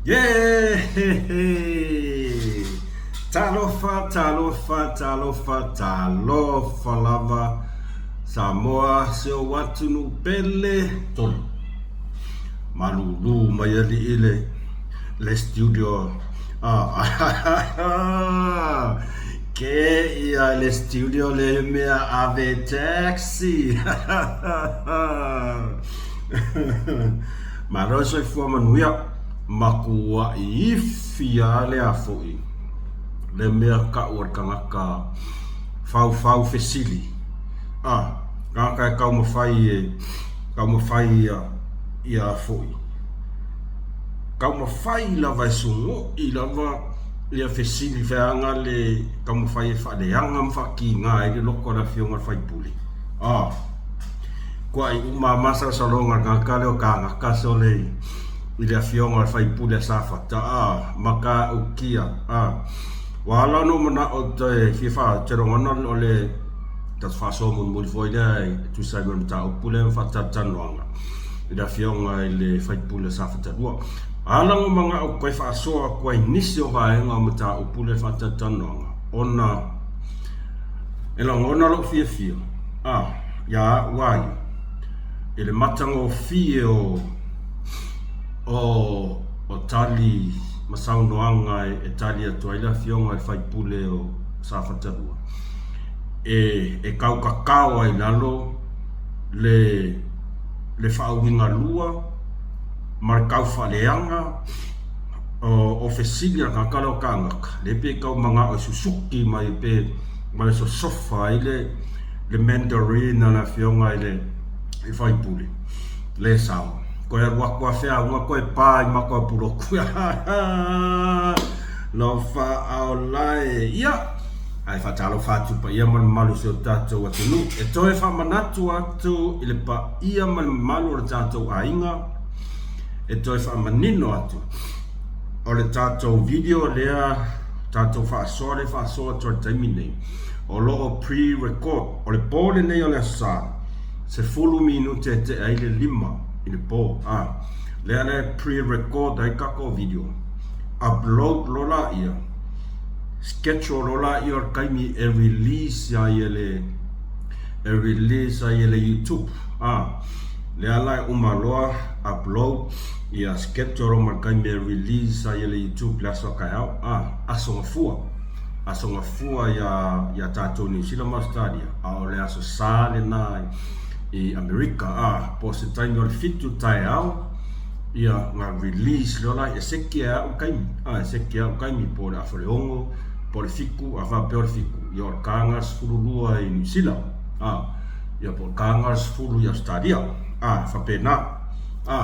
Yeehehe! Talofa, talofa, talofa, talofa lava Samoa si ou atunuu pele tolu. Malūlū mai alii le, le studio. Ah, kēia le studio le mea ave taxi. Malo le soifua manuia. Makuaʻi ifi a le afoʻi le mea kaʻu a le kanaka faufau fesili a kanaka e taumafai e taumafai ia ia afoʻi taumafai lava e sugoʻi lava ia fesili feaga le taumafai e faaleaga ma faatiga ai le loto o le afioga i le faipule a Kuaʻi uma a masalosaloga le kanaka lea o kānaka sole i le afioga o le faipule a Safata a ma ka ukia a ua ala ona ou manaʻo toe fia faa te logona o le tatou faasoa mulimuli foi lea e tusa ai ma le mataupu lea ma faatalatalanoaga i le afioga i le faipule a Safata 2. Ala ona manaʻo toe faasoa atu ai nisi o vaega o mataupu lea faatalatalanoaga ona e lagona lou fiafia a iā a'u a ia i le matagofie o o o tali ma saunoaga e tali atu ai le afioga i le faipule o Safata 2 e e taukakao ai i lalo le le faauigalua ma le taufaaleaga o o fesili a le tagata lea o Kanaka lea pei e tau manao e susuki mai pe ma le sosofa ai le le Mandarin a le afioga i le i faipule le sao. Koe alu atu a feauga koe pa i maka o Puloku. Lofa aolae. Ia, ae faatalofa atu paia ma le mamalu o si o tatou atunuu. E toe faamanatu atu i le paia ma le mamalu o le tatou aiga, e toe faamanino atu o le tatou video lea, tatou faasoa lea e faasoa atu ai i le taimi nei, o lo o pre-record. O le po lenei o le Aso Sa, 10 minute e tea ai le 5 i le po, a lea la e pre-record ai tatou video, upload loa laia, schedule loa laia o le taimi e release ai e le e release ai e le YouTube, a lea la e uma loa upload ia schedule loa ma le taimi e release ai e le YouTube le aso a taeao, a aso gafua. Aso Gafua iā, iā tātou Niu Sila ma Ausetalia, a o le Aso Sā lenā i Amerika, ā, po o se taimi o le 7 taeao, ia, nga release loa la, e seki e a'u taimi, ā, e seki e a'u taimi, po o le afa o le 6, po o le 7, a faapea o le 7, ia o le kāga 12 i Niu Sila, ā, ia po o le kāga 10 i Ausetalia, ā, e faapena, ā.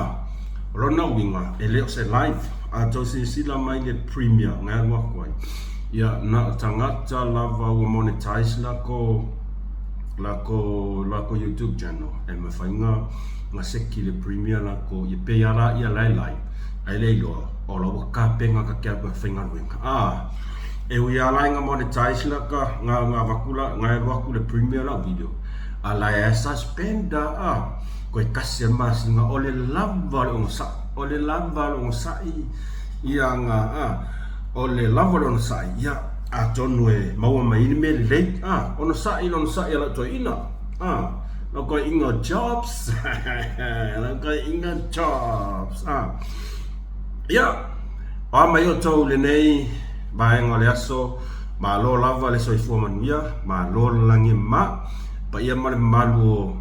O lona uiga, e le o se live, a tou silasila mai le premiere ngai alu aku ai, ia na o tagata lava ua monetize lako lako lako YouTube channel e mafai nga nga seki le premiere lako ia pei a la ia lae live ai le iloa o la ua kapenga ka ke aku e faigaluega a e ui a la nga monetize la ka nga nga vaku la ngai alu aku le premiere lau video a lae a suspend a Koe kasi a le masina o le lava o le onosai, o le lava o le onosai ia nga a, o le lava o le onosai ia atonu e maua mai ai le mea lelei a, onosai le onosai a lau toeaina a, lau toeaina o Jobs lau toeaina Jobs a. Ia, o a mai outou i lenei vaega o le aso, malo lava le soifua manuia, malo le lagi e mama, paia ma le mamalu o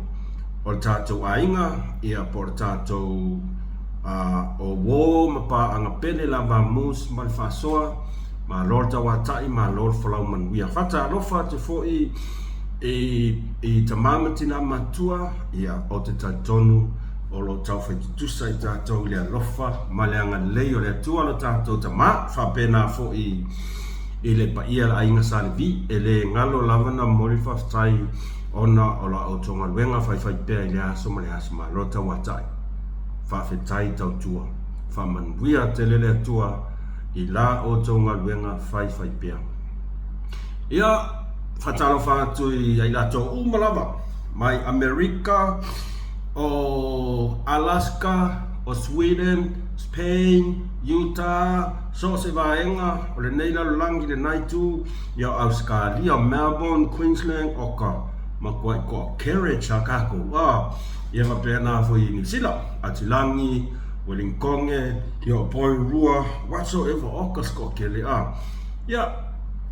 o le tatou aiga, ia po o le tatou o uō ma paaga pele lava Moose ma le faasoa, malo le tauatai, malo le folau manuia. Faatalofa atu foi i, i tama ma tina matua, ia ou te talitonu o lo o taufai tutusa i tatou i le alofa ma le agalelei o le Atua lo tatou tama, faapena foi i le paia o le aiga Sa Levi, e le galo lava na momoli le faafetai Ona o la outou galuega faifaipea i lea aso ma lea aso, malo tauatai, faafetai tautua, faamanuia tele le Atua i la outou galuega faifaipea. Ia, faatalofa atu ia i latou uma lava mai Amerika, o Alaska, o Sweden, Spain, Utah, so o se vaega o lenei lalolagi i lena itu, ia o Ausekalia, Melbourne, Queensland, oka, matuai toakele sa tatou, a, ia faapena foi i Niu Sila, Atilagi, Welinkone, ia o Porirua, whatsoever, oka se toatele, a, ia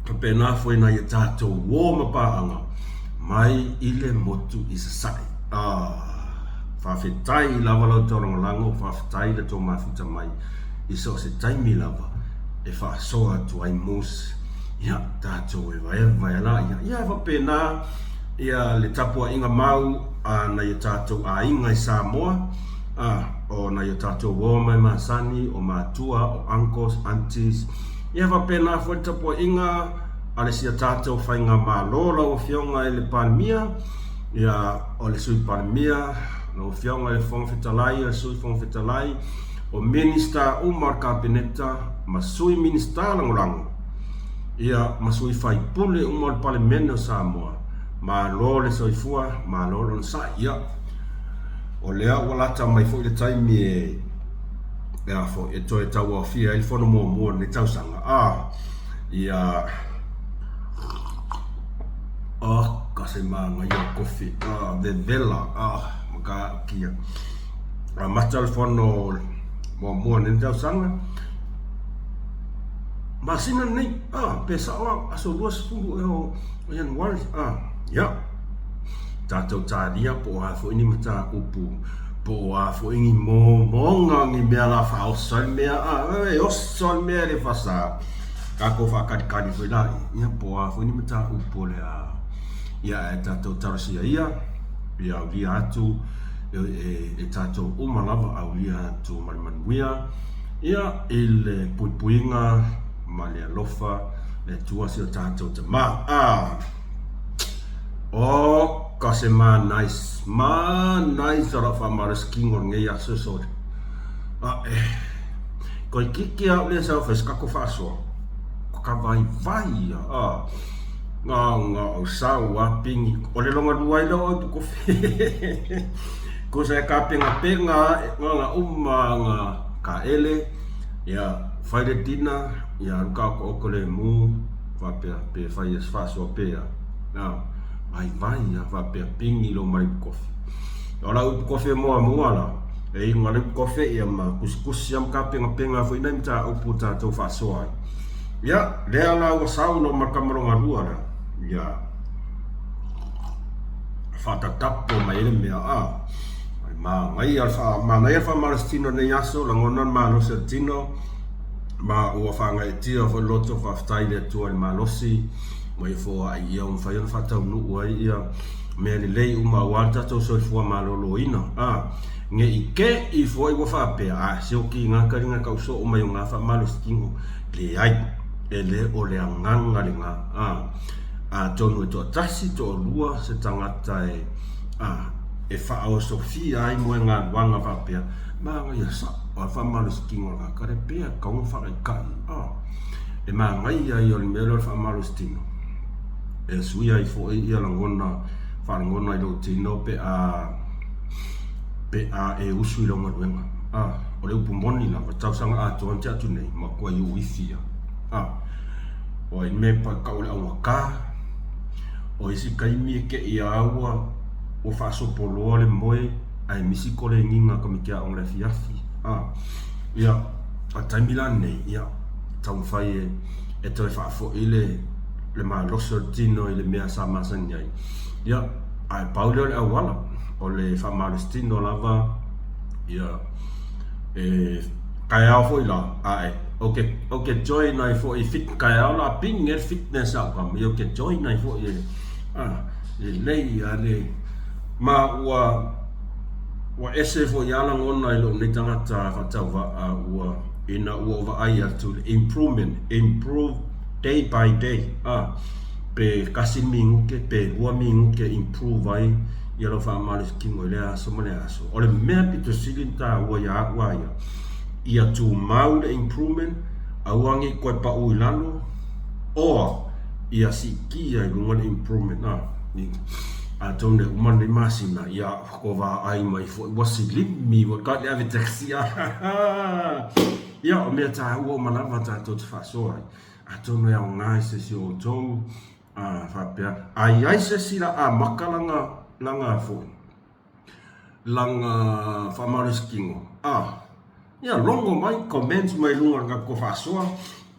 faapena foi nai a tatou uo ma paaga mai i le motu i Sasae. A, faafetai lava la outou lagolago, faafetai le tou mafuta mai i so o se taimi lava e faasoa atu ai Mose, ia, tatou evaeva e la ia. Ia, e faapena ia le tapuaiga mau a nai o tatou aiga i Samoa, a, o nai o tatou uo ma e masani, o matua, o uncles, aunties, ia faapena foi le tapuaiga a le sia tatou faigamalo lau Afioga i le Palemia, ia, o le Sui Palemia, lau Afioga i le Fofoga Fetalai, o le Sui Fofoga Fetalai, o Minisita uma o le Kapeneta ma Sui Minisita Lagolago, ia, ma sui faipule uma o le Palemene o Samoa, malo le soifua, malo le onosai. Ia, o lea ua lata mai foi le taimi e, e a foi, e toe tauaofia ai le fono muamua o lenei tausaga, a, ia, Oka se manaia o kofi, ah, vevela, ah, matautia. Amata le fono muamua o lenei tausaga, masina lenei, ah, pe sao au, aso 20 ea o Ianuari, ah, ia, tatou talia po o a foi ni mataupu, po o a foi ni momoga, ni mea la faaoso ai le mea, ah, e oso le mea e le fasa. Tatou faakalikali foi la ia po o a foi ni mataupu o le a ia ae tatou talosia ia ia aulia atu e, e, e tatou uma lava aulia atu ma le manuia ia i le puipuiga ma le alofa le Atua si o tatou Tama. Ah! Oh, ka se manais, manais o lau faamalositino o lenei aso sole. Ah, eh. Toeitiiti lava lea sa fai se tatou faasoa, ka vaivai ia, a, na ona o sau a pini, o le lona lua ai lea o oe Pukofi. Tusa e tapenapena na ona uma na taele, ia fai le dinner, ia alu taotooto lemu, faapea pe fai ia se faasoa pe a. A, vaivai ia faapea pini lou maliu kofi. O lau ipu kofi e muamua la, e inu a le ipu kofi ia ma tusitusi a ma tapenapena foi nai mataupu o tatou faasoa ai. Ia, lea la ua sau lou matamalona lua lea, ia faatatapo mai ai le mea, a, manaia le faa, manaia le faamalositino i lenei aso, lagona le malosi o le tino, ma ua faagaeetia foi le loto, faafetai i le Atua i le malosi, ma ia foai ia mafai ona faataunuu ai ia mea lelei uma aua le tatou soifua maloloina. A, ne i te i foi ua faapea, a, se o kiga kaliga tau soo mai o ngā faamalositino. Leai, e le o le agaga lena. A, atonu e toatasi, toalua se tagata e, a, e faaosofia ai moegaluaga faapea, manaia sao, o le faamalositino a le tagata le pea, tatau ona faataitai. A, e manaia ia o le mea lea o le faamalositino, e sui ai foi ia lagona, faalagona i lou tino pe a, pe a e usu i lau galuega. A, o le upu moni lava, tausaga atoa na tea atu nei, matua i ou ifi lava. A, o ai mea e tau o le augata, o isi taimi e te i a ua, ua faasopoloa le moe, ae misi koleniga a tamaiti aoga i le afiafi. A, ia, o le taimi la lenei, ia, taumafai e, e toe faafoi le, le malosi o le tino i le mea sa masani ai. Ia, ae pau lea o le auala, o le faamalositino lava, ia, e taeao foi la, ae ou te, ou te join ai foi i fit, taeao la ping e le fitness au kama, ia ou te join ai foi e, a, lelei a le, ma ua, ua ese foi a lagona i lou nei tagata faatauvaa ua, ina ua ou vaai atu i le improvement, improve day by day, a, pe tasi minute pe lua minute e improve ai ia lau faamalositino i lea aso ma lea aso. O le mea pito sili ona taua ia au a ia, ia tumau le improvement, aua ne i toe pau i lalo, or ia siitia i luga le improvement, a. Atonu e uma lenei masina, ia, ko vaai mai foi ua silimi ua ka le ave taxi a. Ia, o mea taua uma lava tatou te faasoa ai. Atonu e aoga i se isi o outou, a faapea, a i ai se isi la amaka lana, lana foi, lana faamalositino, a, ia logo mai, comments mai luga o le tatou faasoa,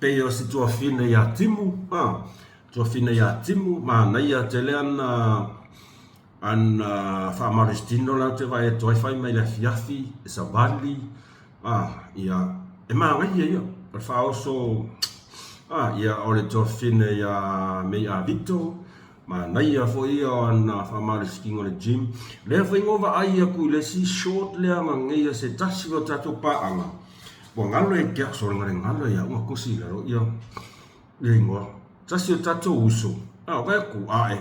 pei o si tuafine ia Timu, a, tuafine ia Timu, manaia tele ana, ana faamalositino la ou te vaai atu ai, fai mai i le afiafi, e savali, a, ia, e manaia ia, o le faaoso, a, ia, o le tuafine ia Mei Avito, Manaia foi ia o ana faamalositino o le gym. Lea foi na ou vaai atu i le isi short lea na nei se tasi o tatou paaga, ua galo e te au, sole na le galo ia au na tusi i lalo ia ia igoa. Tasi o tatou uso, a vaai atu ae,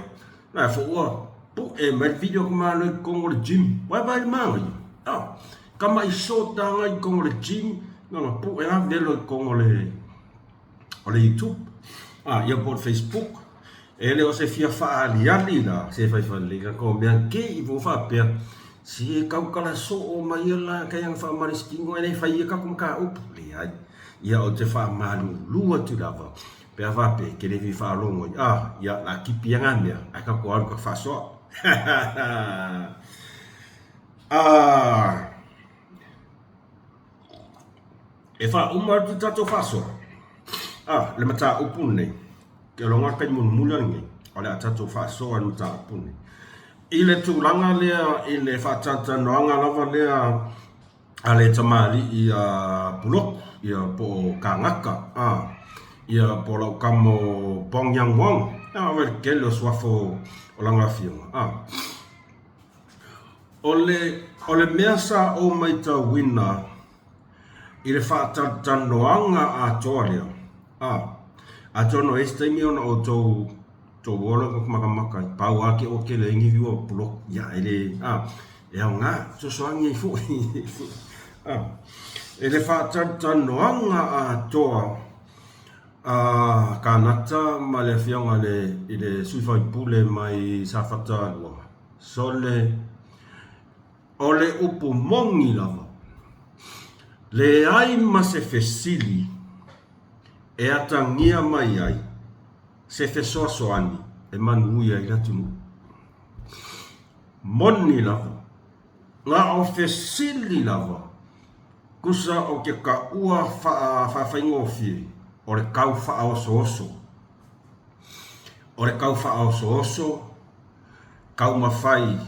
la foi ua pue mai le video ka malo i totonu o le gym. Ua vaai i le manaia, a, tama'i short lava i totonu o le gym, na ona pue lava velo i totonu o le o le YouTube, a, ia po o le Facebook. E le o se fia faaaliali la se faifalelei la ko mea ke i vo faapea se e tautala soo mai ia la kai ana faamalositino e le fai ia tatou mataupu. Leai. Ia ou te faamalulu atu lava pe a faapea e te le fia faalogo ai, a, ia la kipi ia na mea ae tatou alu tatou faasoa. A. E faauma atu le tatou faasoa, a, le mataupu lenei, ke loga kai mulimuli lenei, o le a tatou faasoa i le mataupu lenei. I le tulaga lea, i le faatalatalanoaga lava lea a le tamalii a Puloku, ia po o Kagaka, a, ia po o lau tama o Bong Young Wong, a, o le tele o suafa o lana afioga, a. O le, o le mea sa ou matauina i le faatalatalanoaga atoa lea, a, atonu e i ai se taimi ona outou tou ola makamaka ai, pau lava ke ua tele ai ni view o puloku, ia e le, a, e aoga, fesoasoani ai foi, a. I le faatalatalanoaga atoa a Kanata ma le afioga i le, i le sui faipule mai Safata 2, sole, O le upu moni lava, leai ma se fesili e atagia mai ai se fesoasoani e manuia ai le atunuu. Moni lava, na o fesili lava, tusa o ke kaua faafaigofie o le kau faaosooso. O le kau faaosooso, taumafai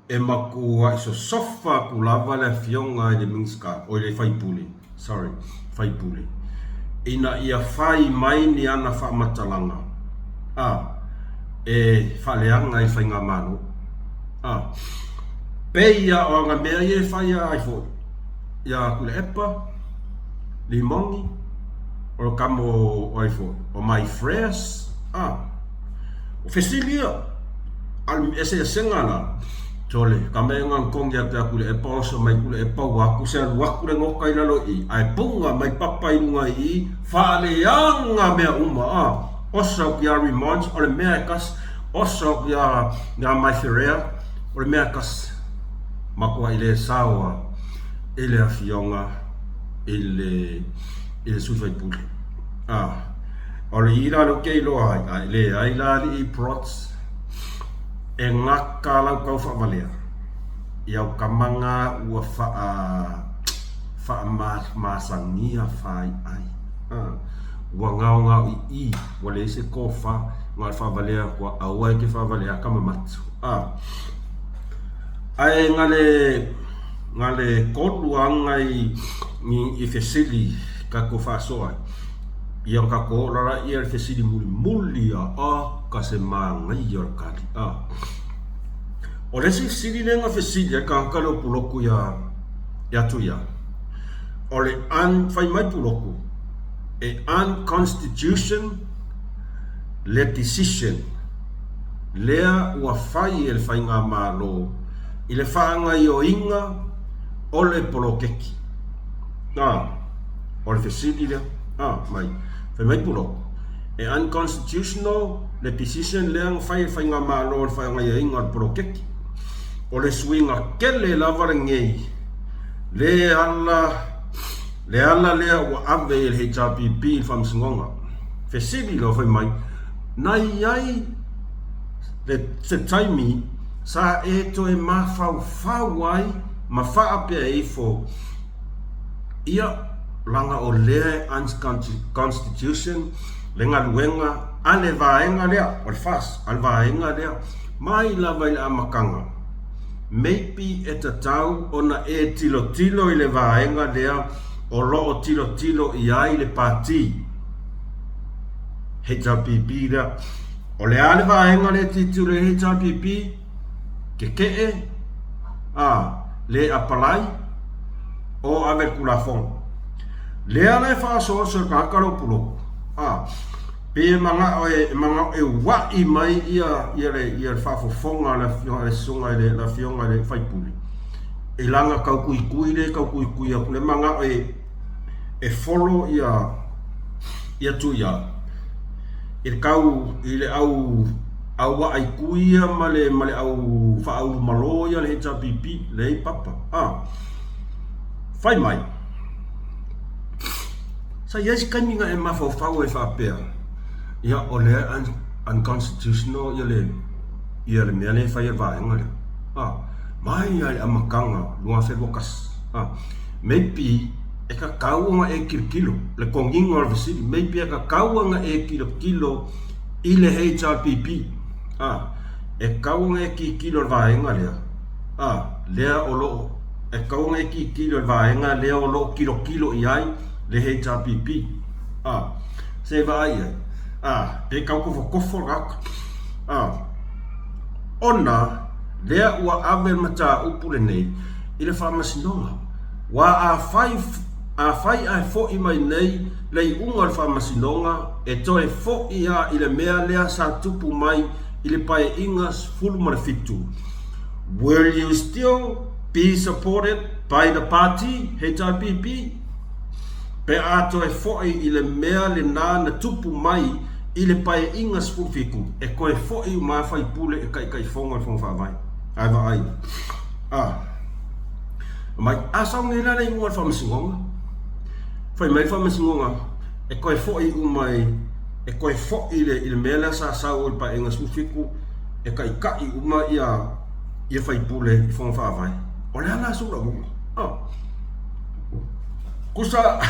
e matuai sosofa atu lava le afioga i le Minisita, oi le sui usufono, sorry, sui usufono, ina ia fai mai ni ana faamatalaga, a, e faaleaga i le faigamalo. A, pei lava o ana mea ia e fai ai foi ia Tuilaepa, Limoni, o le tama o ai foi, o My Freas, a, o fesili ia, a o le eseesega la, sole, ka mea nga kongi atu ia Tuilaepa oso mai Tuilaepa ua atu se alu atu le nota i lalo i i, ae punga mai papa i luga i i, faaleaga mea uma, a, oso atu ia Remons, o le mea e tasi, oso atu ia, ia My Ferrea, o le mea e tasi, matuai le sao a i le afioga i le i le sui faipule. A, o le i la lea ou te iloa ai, a e leai la alii Prots e gata lau tau faavalea i au tama na ua faa faamasagia faiai. A, ua gaogao i i, ua leai se tofa na o le faavalea atu lava, aua e te faavalea tama matu. A, ae na le Na le kolu aga i i fesili tatou faasoa ai, ia ona tatou oo lala ia le fesili mulimuli a a ka se manaia o le tali a. O le isi fesili lea na fesili ai le tagata lea o Puloku ia ia Tuia, o le un, fai mai Puloku, e unconstitution le decision lea ua fai e le Faigamalo i le faagaioiga o le poloketi. A, o le fesili lea. A, mai. Fai mai Puloku, E unconstitutional le decision lea na fai e le Faigamalo i le faagaiaiga o le poloketi. O le suiga tele lava lenei le ala le ala lea ua ave e le HRPP i le Faamasinoga. Fesili loa fai mai, na i ai le se taimi sa e toe mafaufau ai ma faapea ifo Ia, leaga o lea e unconstitution le galuega a le vaega lea, o le FAS, a le vaega lea, mai lava i le amataga, maybe e tatau ona e tilotilo i le vaega lea o lo o tilotilo i ai le Pati HRPP lea. O le a le vaega lea e tilotilo i ai le HRPP? Keke'e, a, le apalai, o ave le Tulafono. Lea la e faaosooso e le tagata lou pulou, a, pei e mana'o e, e mana'o e ua'i mai ia, ia le, ia le faafofoga a le afioga, le susuga i le, le afioga i le faipule, i lana tautuitui lea e tautuitui atu, le mana'o e, e follow ia, ia Tuiala i le tau, i le au, aua'a i tui ia ma le, ma le au faaulumalo ia a le HRPP, leai papa, a. Fai mai, sa i ai se taimi na e mafaufau ai faapea, ia o lea e unconstitutional ia le, ia le mea lea e fai e le vaega lea. A, mai lava i le amataga 2021. A, maybe e tatau ona e tilotilo, le toniga o le fesili, maybe e tatau ona e tilotilo i le HRPP. A, e tatau ona e tilotilo i le vaega lea. A, lea o lo o, e tatau ona e tilotilo i le vaega lea o lo o tilotilo i ai le HRPP. A, se i vaai i ai. A, pe tau tofotofo le tagata. A, ona lea ua ave le mataupu lenei i le Faamasinoga. Ua afai, afai ae foi mai nei le iuga o le Faamasinoga, e toe foi lava i le mea lea sa tupu mai i le Paeaiga 17. Will you still be supported by the party, HRPP? Pe a toe foi i le mea lena na tupu mai i le Paeaiga 17, e toe foi uma lava faipule e taitaifono i le Fono Faavae. Ae vaai, a, mai, a sau nei la le iuga o le Faamasinoga, fai mai le Faamasinoga, e toe foi uma i, e toe foi i le, i le mea lea sa sau i le Paeaiga 17, e taitai uma ia ia faipule i Fono Faavae. O le a la sou lagona? Oh. Kusa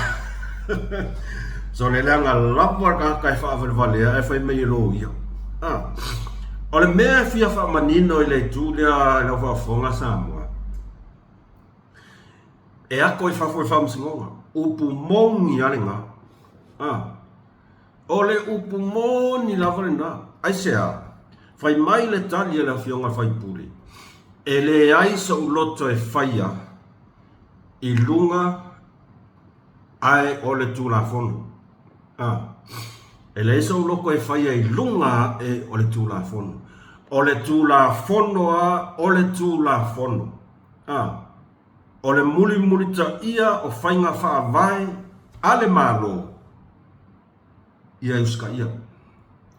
so le leaga lava le tagata e faavalevalea ae fai mai e loia. Ah. O le mea e fia faamanino i le itu lea i lau faafofoga Samoa, e ako i fafo i faamasinoga, upu moni a lena. Ah. O le upu moni lava lena. Aisea? Fai mai le tali a le Afioga i le Faipule, E leai sou loto e faia i luga ae o le Tulafono. A. E leai sou loto e faia i luga ae o le Tulafono. O le Tulafono a o le Tulafono. A. O le mulimulitaia o faiga faavae a le Malo, ia e usitaia.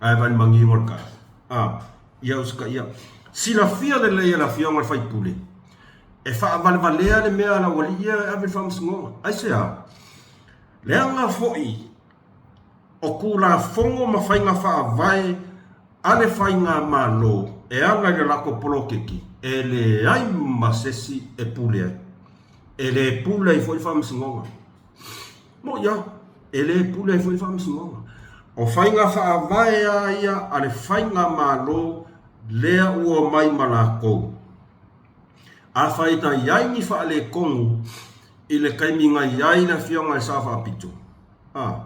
Ae vaai le manino o le tala. A, ia usitaia. Silafia lelei e le Afioga i le sui usufono, e faavalevalea le mea a le aualii ia e ave i le faamasinoga. Aisea? Leaga foi o Tulafono ma faiga faavae a le Faigamalo e ala i le latou poloketi, e leai ma se isi e pule ai. E le pule ai foi le Faamasinoga. Moʻi lava, e le pule ai foi le Faamasinoga. O faiga faavae lava ia a le Faigamalo lea ua omai ma latou. Afai na i ai ni faaletonu i le taimi na i ai le Afioga i le Sao Faapito, a,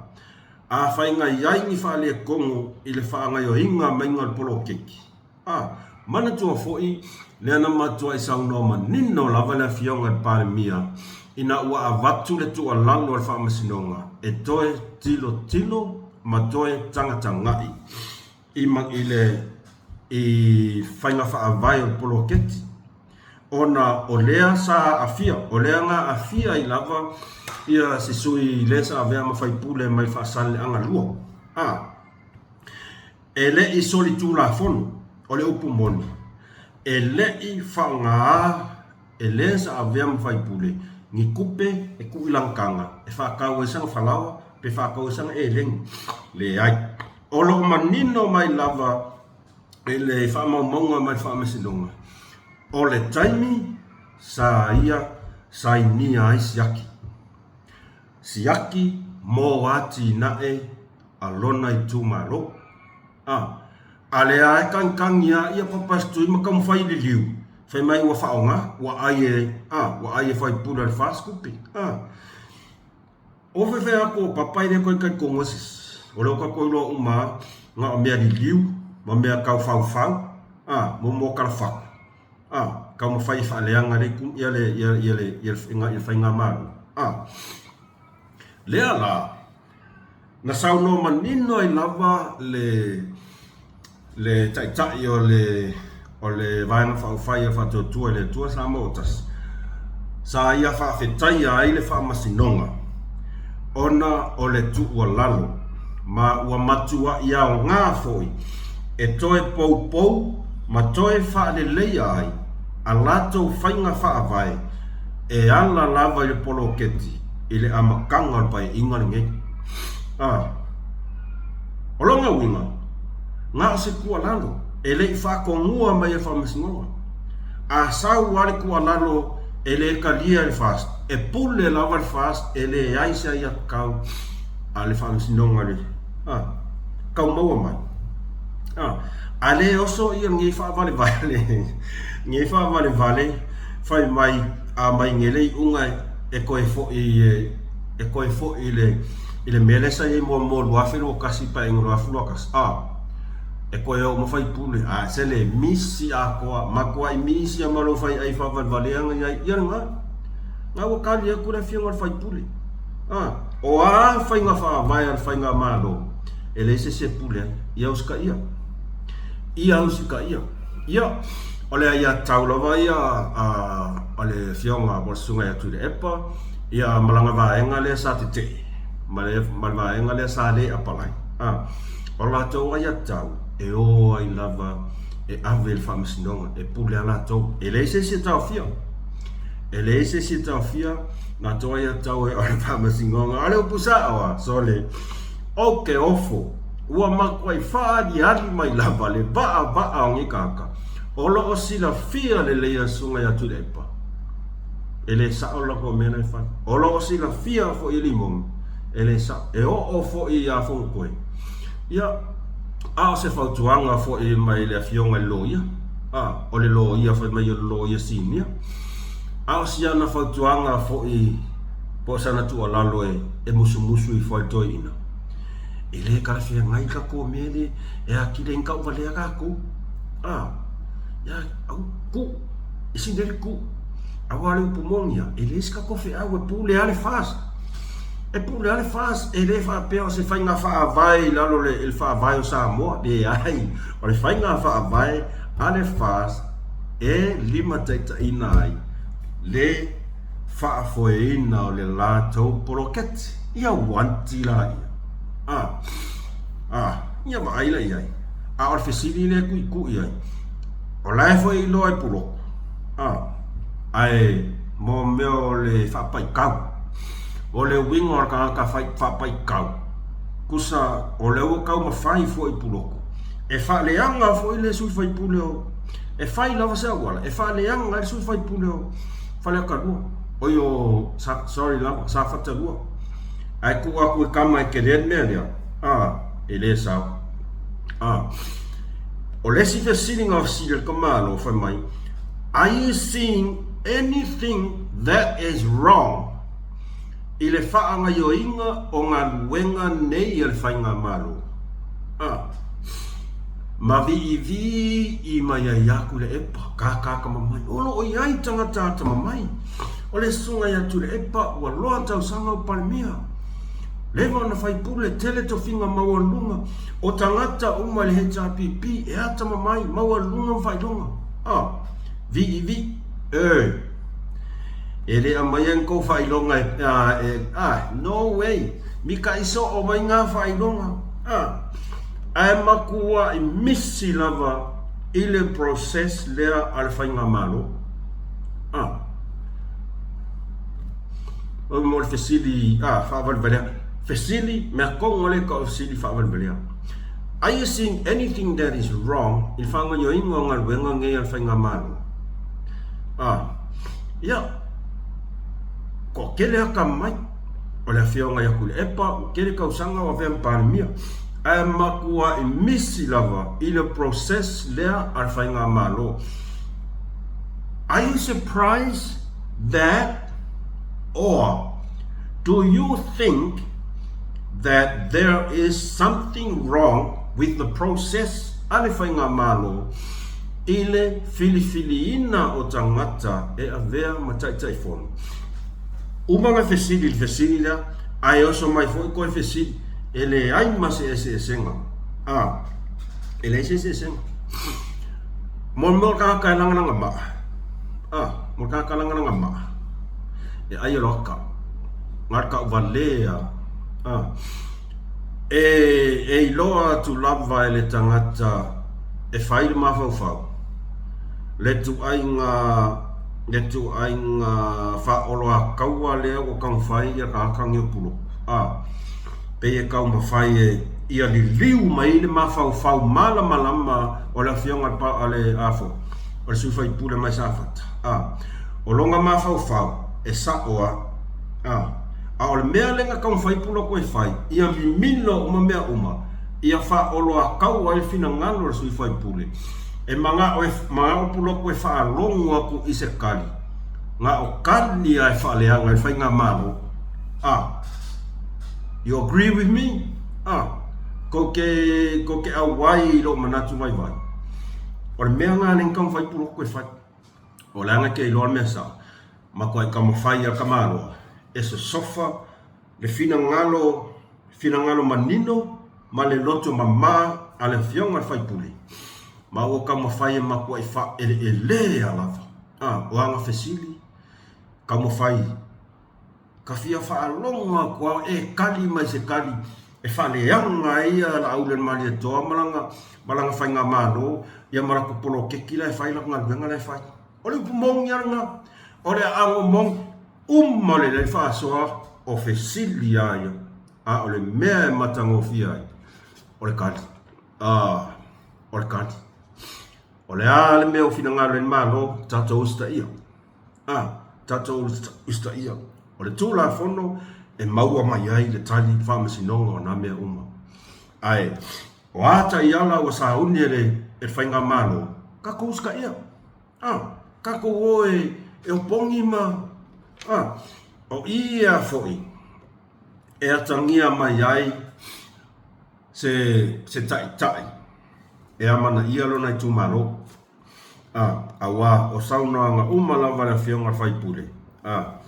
afai na i ai ni faaletonu i le faagaoioiga maiga o le poloketi, A, manatua foi, lea na matuai saunoa manino lava le Afioga i le Palemia ina ua avatu le tuualalo a le Faamasinoga e toe tilotilo ma toe tagatagai i i le i faiga faavae o le poloketi ona o lea sa aafia, o lea na aafia ai lava ia se sui le sa avea ma faipule mai Faasaleleaga 2. A. E le i solitulafono, o le upu moni, e le i faaaogaā e le sa avea ma faipule ni tupe e tuu i lana taga e faatau ai sana falaoa pe faatau ai sana eleni. Leai. O lo o manino mai lava i le faamaumauga mai le Faamasinoga, o le taimi sa ia sainia ai siaki. Siaki mo atinae a lona itumalo. A, a lea e kagikagi a ia papa stui ma taumafai i liliu, fai mai ua faaaoga, ua ai e, a, ua ai e faipule a le FAST tupe. A, o faifai atu o papa e le toe talitonu ai se isi. O lea ua tatou iloa uma a, na o mea liliu ma mea tau faufau, a, mo mo talafatu, a, taumafai e faaleaga le itu, ia le, ia, ia le, ia le, ia le faigamalo. A, lea la, Na saunoa manino ai lava le le Taitai o le o le Vaega Faaupufai a Faatuatua i le Atua Samoa ua Tasi, sa ia faafetaia ai le Faamasinoga ona o le tuualalo, ma ua matuai aoga foi e toe poupou ma toe faaleleia ai a latou faiga faavae e ala lava i le poloketi i le amataga o le Paeaiga lenei. A O lona uiga, na o se tuualalo e le i faatonua mai e le Faamasinoga. A sau lava le tuualalo e le talia e le FAST, e pule lava le FAST e leai se aiatatau a le Faamasinoga le a tau maua mai. A A le oso ia lenei faavalevale, lenei faavalevale fai mai a mai nei le iuga e toe foi e toe foi i le i le mea lea sa i ai muamua 2021 paeaiga 2021 a e toe oo ma faipule a se le misi atoa matuai misi a ma lou fai ai faavalevalea na i ai ia lena na ua tali atu le afioga i le faipule a o a faiga faavae a le faigamalo e leai se isi e pule ai ia usitaia ia usitaia ia O le aiatatau lava ia a le Afioga po o le Susuga ia Tuilaepa ia ma lana vaega lea sa tetee ma le vaega lea sa le apalai. O latou aiatatau e o ai lava e ave i le Faamasinoga e pule lava latou. E leai se isi e taofia. E leai se isi e taofia latou aiatatau e o i le Faamasinoga. A o le upu sao lava, sole, ou te ofo Ua matuai faaaliali mai lava le vaavaa o nei tagata o lo o silafia lelei e le Susuga ia Tuilaepa e le sao le latou mea la e fai. O lo o silafia foi e Limoni e le sao. E oo foi ia Fonotoe. Ia, a o se fautuaga foi mai le Afioga i le Loia, a, o le Loia fai mai o le Loia Sinia, a o si ana fautuaga foi po o sana tuualalo e musumusu ifo ai le toeaina, E le talafeagai tatou mea le e atili ai na tauvalea tatou. A, ia, au, tuu, e sili ai le tuu. Aua o le upu moni lava, e leai se tatou feau e pule lava le FAST. E pule lava le FAST, e le faapea o se faiga faavae i lalo o le faavae o Samoa. Leai, o le faiga faavae a le FAST e limataitaiina ai le faafoeina o le latou poloketi. Ia uanti laia. A, a, ia vaai la i ai. A o le fesili lea e tuitui ai, o la e foi e iloa e Puloku, a, ae mo mea o le faapaitau. O le uiga o le tagata faapaitau, tusa o lea ua taumafai foi Puloku e faaleaga foi le sui faipule o, e fai lava se auala e faaleaga ai le sui faipule o Faleata 2, oi o, sorry lava, Safata 2. Ae tuu atu i tama e tele le mea lea, a, e le sao. A, o le isi fesili na fesili e le tamāloa fai mai, Are you seeing anything that is wrong i le faagaioiga o galuega nei a le Faigamalo? A, ma viivii mai ai ia Tuilaepa, kākākama mai, o lo o i ai tagata atamamai. O le susuga ia Tuilaepa ua loa tausaga o Palemia. Leva ona faipule, tele tofiga maualuluga, o tagata uma i le HRPP e atamamai, maualuluga ma faailoga. A, viivii, e, e le aumaia ni tou faailoga e, a, e, a, no way, mika'i soo mai ngā faailoga. A. Ae matuai misi lava i le process lea a le Faigamalo. A. Mo le fesili, a, faavalevalea. Fesili, mea tonu lea e tau o le fesili faavalevalea. Are you seeing anything that is wrong i le faagaoioiga o galuega nei a le Faigamalo? A. Ia, toatele atamamai o le Afioga ia Tuilaepa, ua tele tausaga o avea ma Palemia, ae matuai misi lava i le process lea a le Faigamalo. Are you surprised that or do you think that there is something wrong with the process a le Faigamalo i le filifiliina o tagata e avea ma Taitaifono? Uma na fesili i le fesili lea, ae oso mai foi koe fesili, e leai ma se eseesega. A, e leai se eseesega. Mo le mea o le tagata e lagalaga maa, a, mo le tagata e lagalaga maa, e ai e loa na le tauvalea, a, e, e iloa atu lava e le tagata e fai le mafaufau, le ituaiga, le ituaiga faaoloataua lea ua taumafai ia tagata nei o Pulotu, a, pei e taumafai e ia liliu mai le mafaufau malamalama o le afioga a le a foi, o le sui faipule mai Safata, a, o lona mafaufau e sa'o a, a, a o le mea lea na taumafai Pulotu e fai, ia mimilo uma mea uma, ia faaoloataua ai le finagalo o le sui faipule, e mana'o e, mana'o Pulotu e faalogo atu i se tali, na o tali a e faaleaga i le faigamalo, a. You agree with me? A, kou te, kou te auai i lou manatu vaivai. O le mea lena lea na taumafai Pulotu e fai. O leaga e te iloa le mea sao. Matuai taumafai a Tamaloa e sosofa le finagalo, finagalo manino ma le loto mama a le afioga i le faipule. Ma ua taumafai e matuai faaeleelea lava. A, o ana fesili, taumafai Ka fia faalogo atu a e tali mai se tali e faaleaga ai ia Laauli o le Malietoa ma lana ma lana faigamalo ia ma latou poloketi la e fai latou galuega la e fai. O le upu moni a lena. O le aano moni uma lelei faasoa o fesili a ia a o le mea e matagofie ai o le tali. A o le tali. O le a le mea o finagalo ai le Malo tatou usitaia. A, tatou usitaia. O le Tulafono e maua mai ai le tali faamasinoga o nā mea uma. Ae, o a taiala ua sauni e le, e le Faigamalo, tatou usitaia. A, tatou o e, e opogi ma, a, o i ea foi e atagia mai ai se, se taitai e amanaia lona itumalo. A, auā, o saunoaga uma lava a le Afioga i le Faipule, a,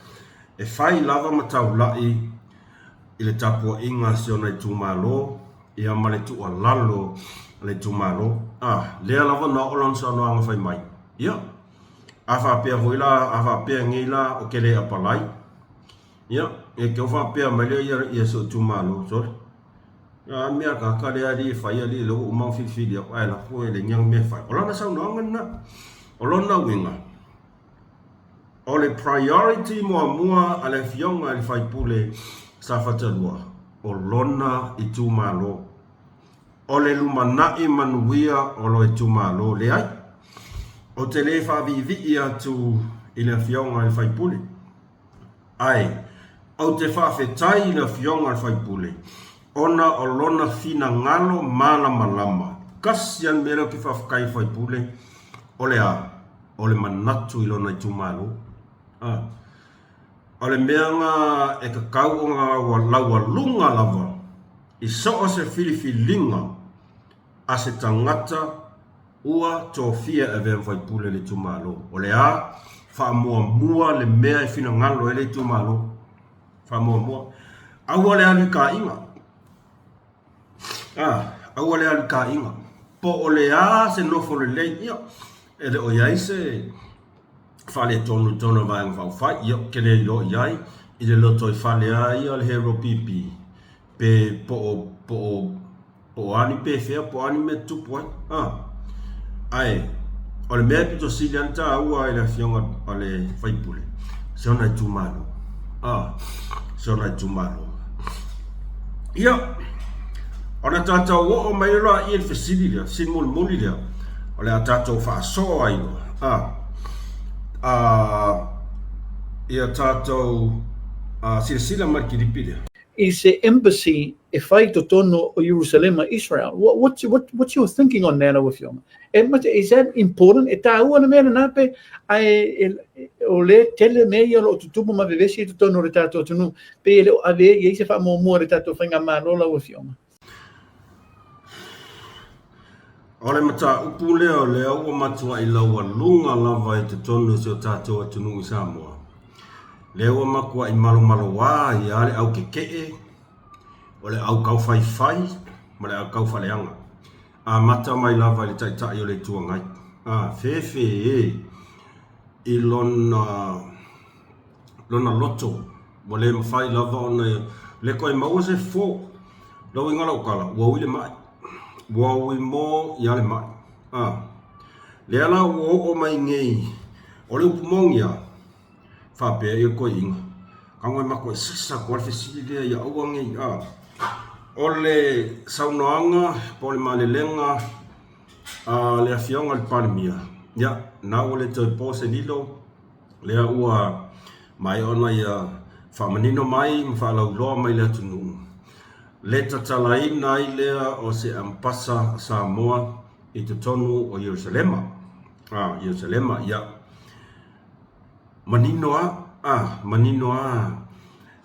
e fai lava ma taula'i i le tapuaiga a si ona itumalo, ia ma le tuualalo a le itumalo, a, lea lava na oo lana saunoaga fai mai, ia, a faapea foi la, a faapea nei la ou te le apalai, ia, e te o faapea mai lea ia, ia si ou itumalo, sole. A mea kaka lea alii e fai alii lea ua uma ona filifili aku ae lafo e leai ni ana mea e fai. O lana saunoaga lena. O lona uiga, o le priority muamua a le afioga i le faipule Safata 2, o lona itumalo. O le lumanai manuia o lo itumalo. Leai, ou te le faaviivii atu i le afioga i le faipule. Ae, ou te faafetai i le Afioga i le sui usufono ona o lona finagalo malamalama. Tasi lava le mea lea ou te faafetai i le sui usufono, o le a? O le manatu i lona itumalo. A. O le mea na e tatau ona laualuga lava i so o se filifiliga a se tagata ua tofia e avea ma faipule i le itumalo. O le a? Faamuamua le mea e finagalo ai le itumalo. Faamuamua. Aua le alu i kaiga. A, aua le alu i kaiga. Po o le a se nofo lelei, ia, e le o i ai se faaletonu i totonu o le Vaega Faaupufai. Ia, ou te le iloa i ai i le lotoifale lava ia o le Hero PP, pe po o, po o. Po o a ni pefea, po o a ni mea tutupu ai. A. Ae, o le mea e pito sili ana tāua i le afioga a le faipule, se ona itumalo. A, se ona itumalo. Ia, ona tātou oo mai loa i le fesili lea, fesili mulimuli lea, o le a tātou faasoo ai loa. A, a, ia tātou a, silasila mai le kilipi lea. I se embassy e fai i totonu o Ierusalema, Israel. What, what's, what, what's your thinking on that, lau Afioga? E, is that important? E tāua le mea lena pe, ae e, o le tele mea ia o lo o tutupu ma vevesi i totonu o le tātou atunuu, pe e le o ave i ai se faamuamua a le tātou faigamalo, lau Afioga? O le mataupu lea o lea ua matuai laualuga lava i totonu o si o tatou atunuu i Samoa. Lea ua matuai malomaloa ai lava le au keke'e, o le au taufaifai ma le au taufaaleaga. Amata mai lava i le Taitai o le Itu Agai, a fefe i lona lona loto ua le mafai lava ona le toe maua se fofo. Lau uiga lau tala, ua ui le ma'i. Ua ui mo ia le ma'i. A. Lea la ua oo mai nei, o le upu moni lava, faapea ia le toeaina, tago e matou e sasa atu lava le fesili lea ia aua nei, a. O le saunoaga po o le malelega a le Afioga i le Palemia, ia, na ua le toe po se lilo, lea ua maea ona ia faamanino mai ma faalauiloa mai i le atunuu le tatalaina ai lea o se ampasa a Samoa i totonu o Ierusalema. A, Ierusalema, ia. Manino lava, a, manino lava,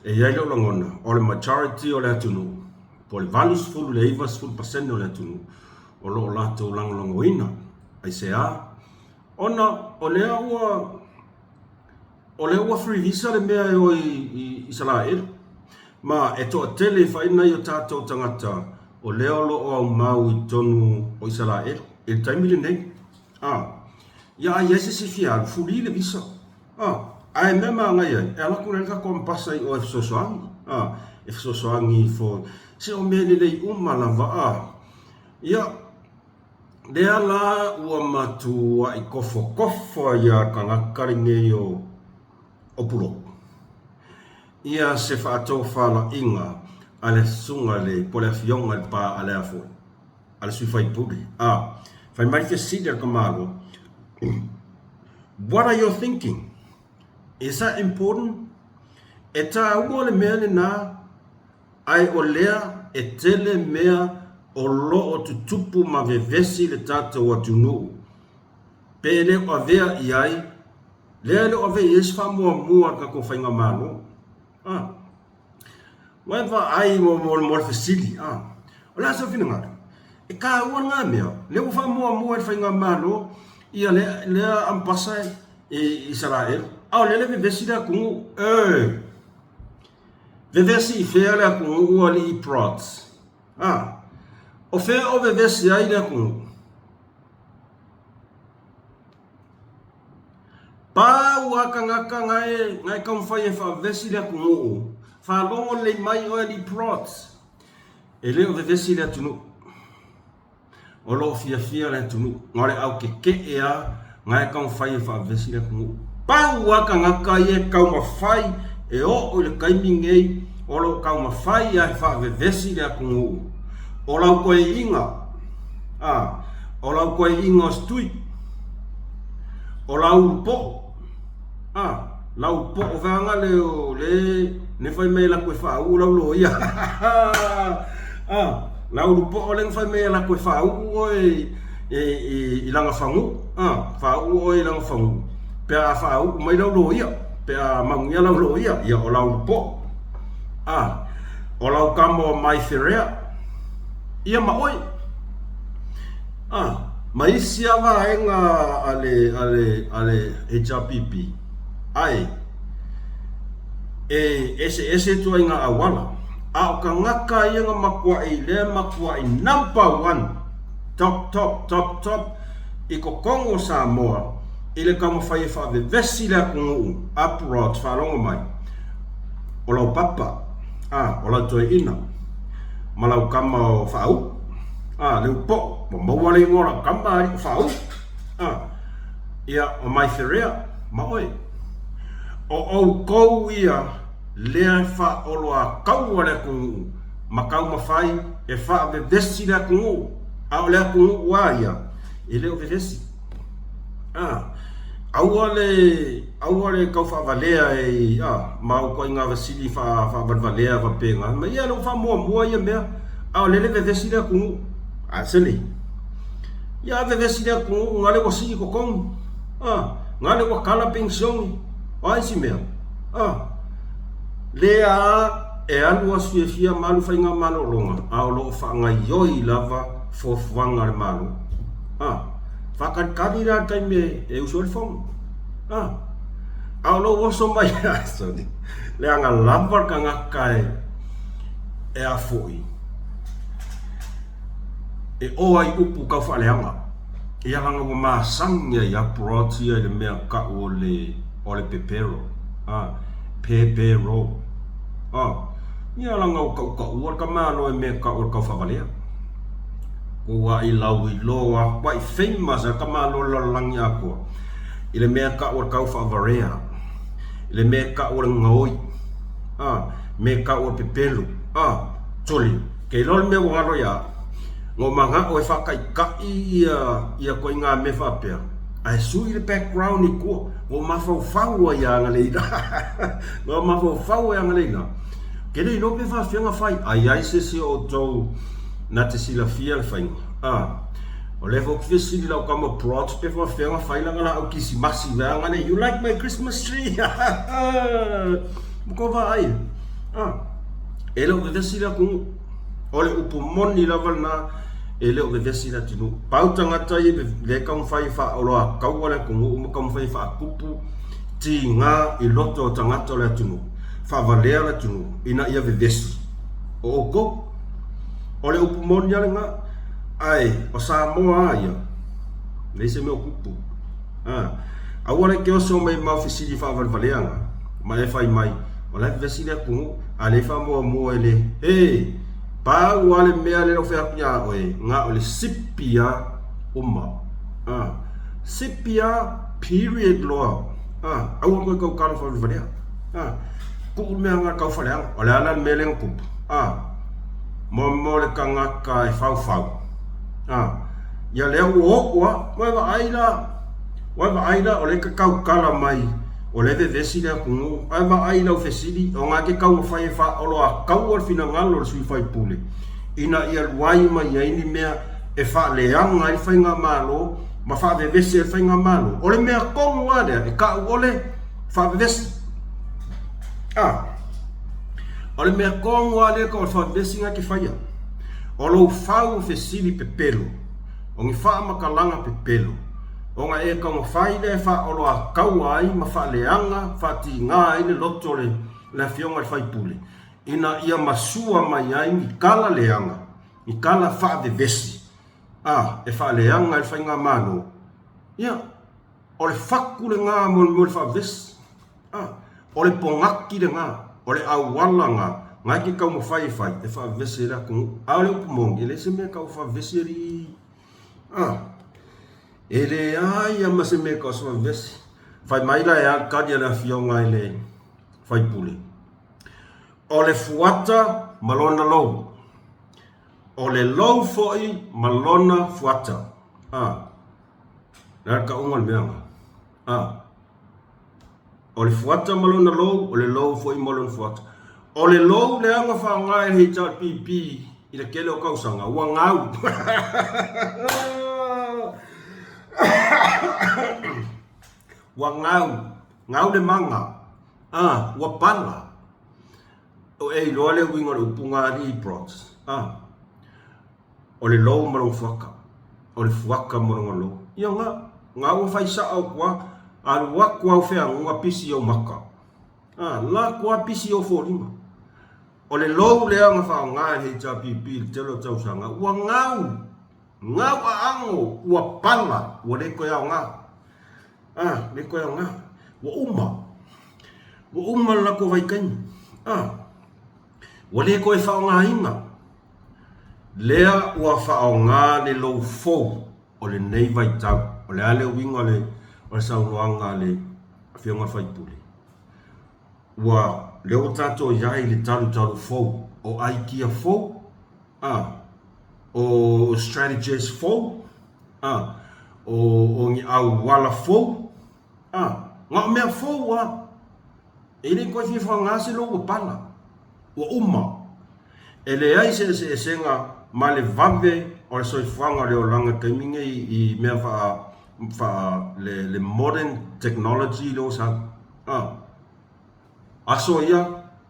e i ai lou lagona, o le majority o le atunuu, po o le 80 i le 90% o le atunuu, o lo o latou lagolagoina. Aisea? Ona o lea ua o lea ua free visa le mea e o i Isaraelu, ma e toatele fai nai o tatou tagata o lea o lo o aumau i totonu o Isaraelu i le taimi lenei. A, ia a i ai se isi e fia alu, fuli le visa. A, ae mea manaia ai, e alu atu la le tatou ambasa i o e fesoasoani. A, e fesoasoani for, se o mea lelei uma lava. A, ia, Lea la ua matuai kofokofo ai lava tagata lenei o o Pulou ia se faatofalaiga a le susuga i le po o le afioga i le pa a le a foi a le sui faipule a fai mai le fesili a le tamaloa What are your thinking? Is that important? E tāua le mea lena Ae o lea e tele mea o lo o tutupu ma vevesi le tatou atunuu, pe le o avea i ai, lea e le o avea i ai se faamuamua a le tatou faigamalo. A. Ua e vaai mo, mo, mo le fesili, a. O le a sou finagalo? E taua lena mea, lea ua faamuamua e le faigamalo ia lea, lea ambasa e Isaraelu, a o lea le vevesi le atunuu, e. Vevesi i fea le atunuu alii Prods? A. O fea o vevesi ai le atunuu? Pau a tagata na e, na e taumafai e faavevesi le atunuu, faalogo lelei mai oe alii Prods, e le o vevesi le atunuu. O lo o fiafia le atunuu, na o le au kekeʻe a na e taumafai e faavesi le atunuu. Pau a tagata ia e taumafai e oo i le taimi nei o lo o taumafai a e faavevesi le atunuu. O lau toeaiina, a, o lau toeaiina o Stui, o lau ulupoʻo, a, lau ulupoʻo vaega le o le ne fai mai e latou e faauu lau loia. A, lau ulupoʻo lea na fai mai e latou e faauu oe i lana fagu'u, a, faauu oe i lana fagu'u pe a faauu mai lau loia, pe a manuia lau loia, ia o lau ulupoʻo. A, o lau tama o Mai Ferea, ia ma oe. A, ma isi lava vaega a le, a le, a le HRPP, ae e eseese ituaiga auala, a o tagata ia na matuai lea matuai number one, top, top, top, top i totonu o Samoa i le taumafai e faavevesi le atunuu, uproar, faalogo mai, o lau papa, a, o lau toeaina, ma lau tama o Faaupu. A, Leupoo, ua maua le igoa o lau tama alii o Faauu. A, ia, o Maiferea ma oe. O outou ia lea e faaoloataua le atunuu ma taumafai e faavevesi le atunuu, a o le atunuu lava ia e le o vevesi. A, aua le, aua le tau faavalea e, a, ma au ituaiga fesili faavalevalea faapena, fai mai, ia lea ua faamuamua ia mea, a o lea e le vevesi le atunuu. A se lei. Ia a vevesi le atunuu, na lea ua sii totogi, a, na lea ua kala penisione, o a isi mea? A, lea a e alu aso fiafia ma alu faiga malologa, a o lo o faagaioi lava fuafuaga a le Malo. A, faatalitali la le taimi e usu ai le fono. A, a o lou oso mai, sorry, leaga lava le tagata e, e a foi, e o ai upu tau faaleaga. Ia leaga ua masani ai a Prot ia i le mea tau o le, o le pepero. A, pepero. A, ia leaga ua tautaua le tamaloa i mea tau o le taufaavalea. Ua i lauiloa, ua i famous a le tamaloa i le lalolagi atoa i le mea tau o le taufaavarea, i le mea tau o le gaoi, a, mea tau o le pepelo, a, sole, ke iloa le mea ua galo ia au, na ou manao e faataitai ia, ia ituaiga mea faapea, ae sui le background i tua, na ou mafaufau ai ia agalei na ou mafaufau ai agalei ina, ke le iloa pe faafefea ona fai, a i ai se isi o outou na te silafia le faiga, a, o lea foi ou te fesili i lau tama Prot pe faafefea ona fai lana laau kisimasi, vaeaga lea, you like my Christmas tree? Ua tou vaai, a, e le o vevesi le atunuu. O le upu moni lava lena, e le o vevesi le atunuu. Pau tagata ia lea e taumafai e faaoloataua le atunuu ma taumafai e faatupu tiga i loto o tagata o le atunuu, faavalea le atunuu ina ia vevesi, o outou. O le upu moni lava lena. Ae o Samoa lava ia, leai se mea o tupu. A, aua le te oso mai mau fesili faavalevalea na, ma e fai mai, o la e vevesi le atunuu, a lea e faamuamua e le, he, pau lava le mea lea na ou fai atu ia oe, na o le sipi lava uma. A, sipi lava, period loa. A, aua toe tautala faavalevalea. A, tuu le mea na tau faaleaga. O le a la le mea lea na tupu? A, mo mo le tagata e faufau. A, ia lea ua oo lava, ua e vaai la, ua e vaai la o lea e te tautala mai o lea e vevesi le atunuu, ae vaai i lau fesili, ona e te taumafai e faaoloataua le finagalo o le sui usufono ina ia luai mai ai ni mea e faaleaga ai le faigamalo ma faavevesi ai le faigamalo. O le mea tonu lava lea e tau o le faavevesi. A, o le mea tonu lava lea e tau o le faavevesi na e te faia. O lou fau fesili pepelo, o ni faamatalaga pepelo, ona e taumafai lea e faaoloataua ai ma faaleaga faatiga ai le loto o le Afioga i le sui usufono, ina ia masua mai ai ni tala leaga, ni tala faavevesi, a, e faaleaga ai le faigamalo. Ia, o le fatu lena mo le mea o le faavevesi. A, o le pogaki lena, o le auala lena, na e te taumafai e fai, e faavevesi ai le atunuu. A o le upu moni, e leai se mea e tau faavevesi alii. A, e leai lava ma se mea e tau faavevesi. Fai mai la e a le tali a le Afioga i le sui usufono, O le fuata ma lona lou. O le lou foi ma lona fuata. A, le a le tauga o le mea lena? A, O le fuata ma lona lou, o le lou foi ma lona fuata. O le lou leaga faaaoga e le HRPP i le tele o tausaga, ua gau. Ua gau, gau le maga, ah, ua pala. O e iloa le uiga o le upu gā alii Brods, ah. O le lou ma lou fuaka, o le fuaka ma lona lou. Ia nga, nga ua fai sao atu a, alu atu au feaguga pisi i ou maka. A, la atu a pisi i ou foliga. O le lou lea na faaaoga e le HRPP i le tele o tausaga, ua gau, gau aago, ua pala, ua le toe aoga. A, le toe aoga. Ua uma. Ua uma le latou vaitaimi. A, ua le toe faaaogaina. Lea ua faaaoga le lou fou o lenei vaitau. O le a le uiga o le o le saunoaga a le Afioga i le sui usufono? Ua, lea ua tatou i ai i le talutalu fou, o aikia fou, a, o strategies fou, a, o, o ni auala fou, a, na o mea fou lava. E le toe fia faaaoga se lou ua pala, ua uma. E leai se eseesega ma le vave o le soifuaga o le olaga i le taimi nei i mea faa, faa, le, le modern technology lea ua sau. A. Aso ia,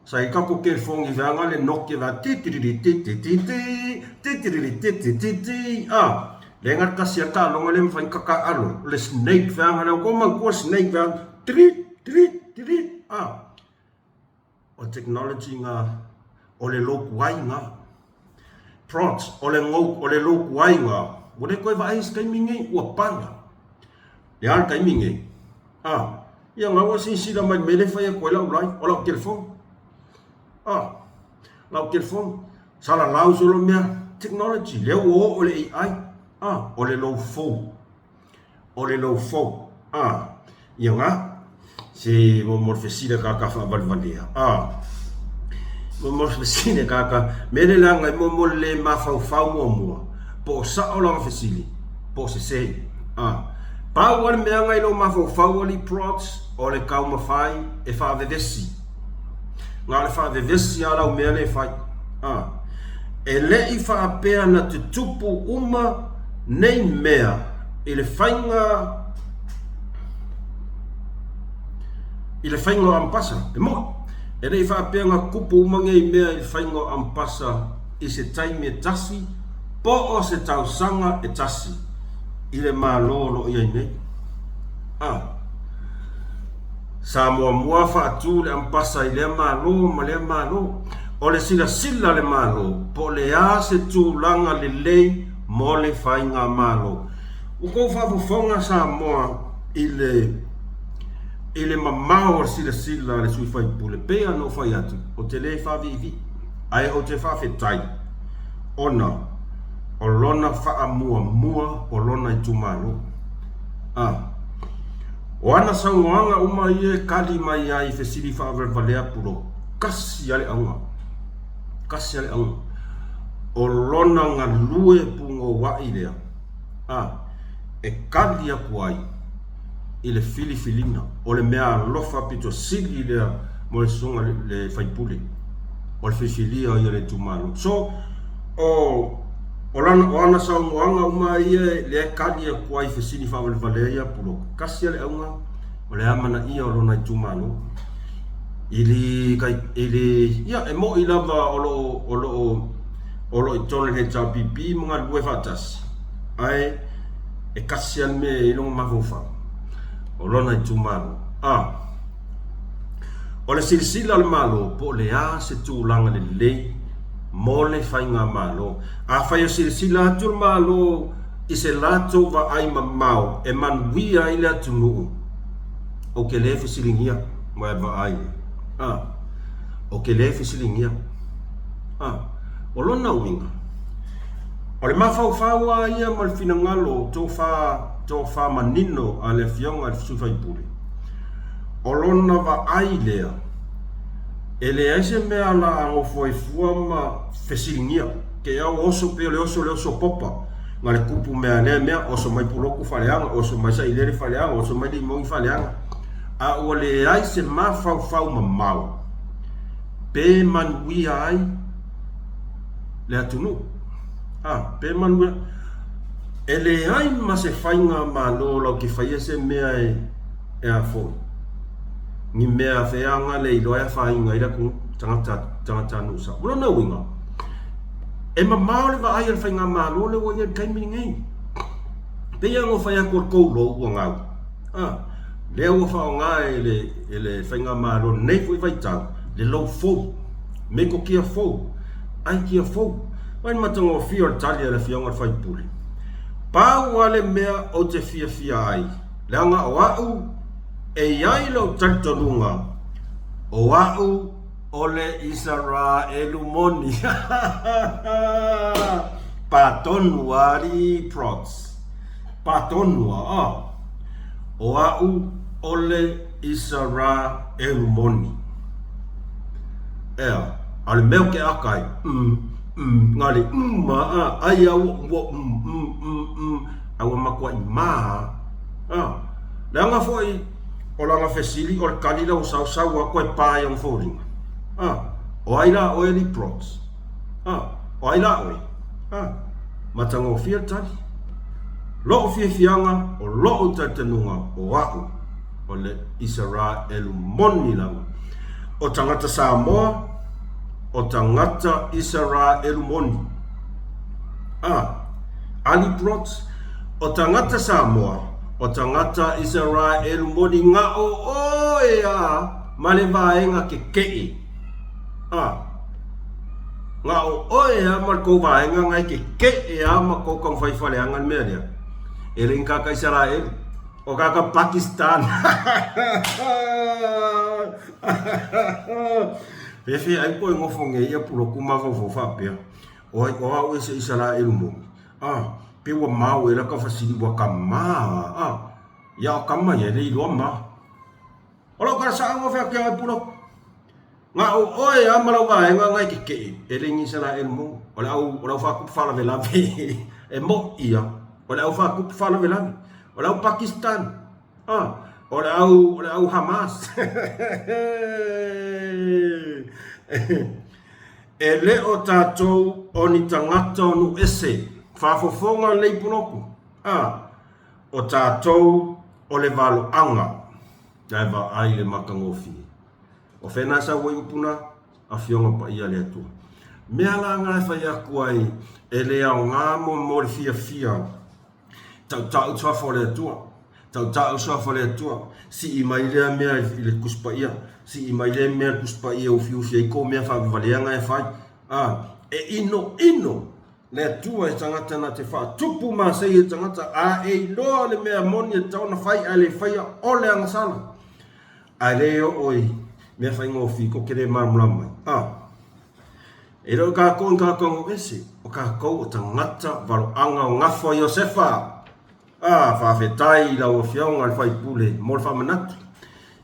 sa i ai tatou telefoni vaega le Nokia vaega ti-ti-ri-ri-ti-ti-ti-ti, ti-ti-ri-ri-ti-ti-ti-ti, a. Lea na tasi a taaloga lea mafai ona tataalo, o le snake vaega lea, ua tou manatua le snake vaega, trit, trit, trit, a. O le technology na, o le lotuai na. Prots, o le o le lotuai na, ua le toe vaai i se taimi nei, ua pala. Le a le taimi nei? A, ia na ua silasila mai i le mea lea e fai atu ai lau live, o lau telefoni. A, lau telefoni, salalau solo mea, technology, lea ua oo le AI, a, o le lou fou. O le lou fou, a, ia na, se mo mo le fesili a kaka faavalevalea, a, mo mo le fesili a kaka, mea le leaga i mo mo le le mafaufau muamua, po o sao lana fesili, po o sese, a. Pau lava le mea na i lou mafaufau alii Prods, o le taumafai e faavevesi. Na o le faavevesi lava lau mea lea e fai. A. E le i faapea na tutupu uma nei mea i le faiga i le faiga o Ampasa. E moni, e le i faapea na tutupu uma nei mea i le faiga o Ampasa i se taimi e tasi po o se tausaga e tasi i le Malo o lo o i ai nei. A. Sa muamua faatu le ampasa i lea Malo ma lea Malo. O le silasila a le Malo po o le a se tulaga lelei mo le faigamalo. Ua tou faafofoga Samoa i le i le mamao o le silasila a le sui faipule, pei ona ou fai atu, ou te le faaviivii, ae ou te faafetai ona o lona faamuamua o lona itumalo. A. O ana saunoaga uma ia e kali mai ai i fesili faavalevalea pulo, kasi a le auga, kasi a le auga. O lona galue pugouaʻi lea, a, e kali aku ai i le filifiliga, o le mea alofa pito sili lea mo le susuga le faipule, o le filifilia o ia le itumalo. So, o, o lana, o ana saunoaga uma ia lea e kali atu ai i fesili faavalevalea ia pulo, kasi a le auga, o le amanaia o lona itumalo. I le, i le, ia, e moʻi lava o lo o, o lo o, o lo o i totonu o le HRPP ma galulue faatasi, ae e kasi lava le mea e i ai lona mafaufau, o lona itumalo. A, o le silasila a le Malo po o le a se tulaga lelei mo le faigamalo. Afai o silasila atu le Malo i se latou vaai mamao e manuia ai le atunuu, ou te le fesiligia ma e vaai. A, ou te le fesiligia. A, o lona uiga, o le mafaufau lava ia ma le finagalo tofa, tofa manino a le Afioga i le sui usufono, o lona vaai lea, e leai se mea la a nofo ai fua ma fesiligia, te au oso pei o le oso le oso popa, na le kupu mea lea mea, oso mai puloku faaleaga, oso mai sailele faaleaga, oso mai limoni faaleaga, a ua leai se mafaufau mamao pe manuia ai le atunuu. A, pe manuia. E leai ma se faiga malo lau te faia se mea e, e a foi. Ni mea feaga le iloa e afaina ai le atunuu, tagata, tagata nuu sao. O lona uiga, e mamao le vaai a le faigamalo lea ua i ai i le taimi lenei. Pei lava ona ou fai atu o le tou lou ua gau. A, lea ua faaaoga e le, e le faigamalo i lenei foi vaitau le lou fou, metotia fou, aikia fou. Vaai le matagofie o le tali a le Afioga i le Faipule. Pau lava le mea ou te fiafia ai, leaga o a'u e i ai lou talitonuga, o a'u o le Isaraelu moni. Pa tonu a alii Prods. Pa tonu a a. O a'u ole Isaraelu moni. Ea, a o le mea o ke aka ai, mm, mm, nga le mm a a, ai a ua ua mm, mm, mm, mm, a ua matuaʻi mā a. Leaga foʻi o lana fesili o le kali lea ua sausau a koe pā i ona foliga. A, o ai la oe alii Prods? A, o ai la oe? A, matagofie le tali. Loʻu fiafiaga, o loʻu talitonuga, o aʻu, o le Isaraelu moni lava. O tagata Samoa, o tagata Isaraelu moni. A, Ali Prots, o tagata Samoa, o tagata Isaraelu moni nga o oe a ma le vaega kekeʻi. A, nga o oe a ma le kou vaega nga e kekeʻe a ma kou kaumafaiwhaleaga le mea lea. E le kaka Isaraelu, o kaka Pakistan. Fefe ai koe ngofo nge ia puloku mafaufau faapea. O ai o au e se Isaraelu moni. A, pe ua mau e la ka fasili ua ka ma a. Ia o kama ia le iloa ma. O lau kala saʻa ngofe ake ai puloku. Nga o oe a ma lau vaega nga e kekeʻe, e le Isaraelu mo. O le au, o le au whakupu whalavelave e mo ia. O le au whakupu whalavelave. O le au Pakistan. Ah, o le au, o le au Hamas. E le o tatou o ni tagata o nuu ese, faafofoga lelei Puloku, a, o tatou o le valoaga la e vaai le matagofie. O fea na sau ai upu na? Afioga Paia a le Atua. Mea la nga e fai atu ai e le aoga mo mo le fiafia Tautau suafa o le Atua, tautau suafa o le Atua, sii mai lea mea i le Tusi Paia, sii mai lea mea i le Tusi Paia e ufiufi ai kou mea faavavaleaga e fai. A, e inoino le Atua i tagata na te faatupu masei e tagata, a e iloa le mea moni e tatau ona fai ae le faia, o le agasala. Ae le oo i mea faigofie ko ke le malamalama ai. A, E le o kākou i kākou ago ese, o kākou o tagata valoaga o gafa o Iosefa. A, faafetai i lau Afioga i le Faipule mo le faamanatu.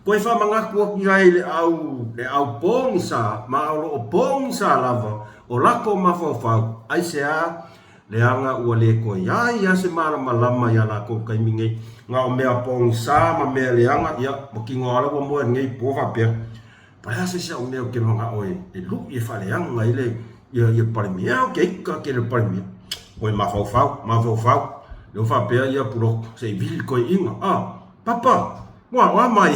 Koe faamanatu atu i ai le au, le au pogisa, ma o lo o pogisa lava o lako mafaufau, aisea? Leaga ua le koe ai a se malamalama iā lākou i taimi nei, na o mea pogisa ma mea leaga, ia, ua kino ala ua moe nei po faapea. Paea se isi au mea ou te manaʻo e, e luʻi e faaleaga ai le, ia, ia Palemia. Ea, ke ika ke le Palemia. Koe mafaufau, mafaufau. Leo faapea ia puloku, se i vili koe inga. Ah, papa, ua, ua mai.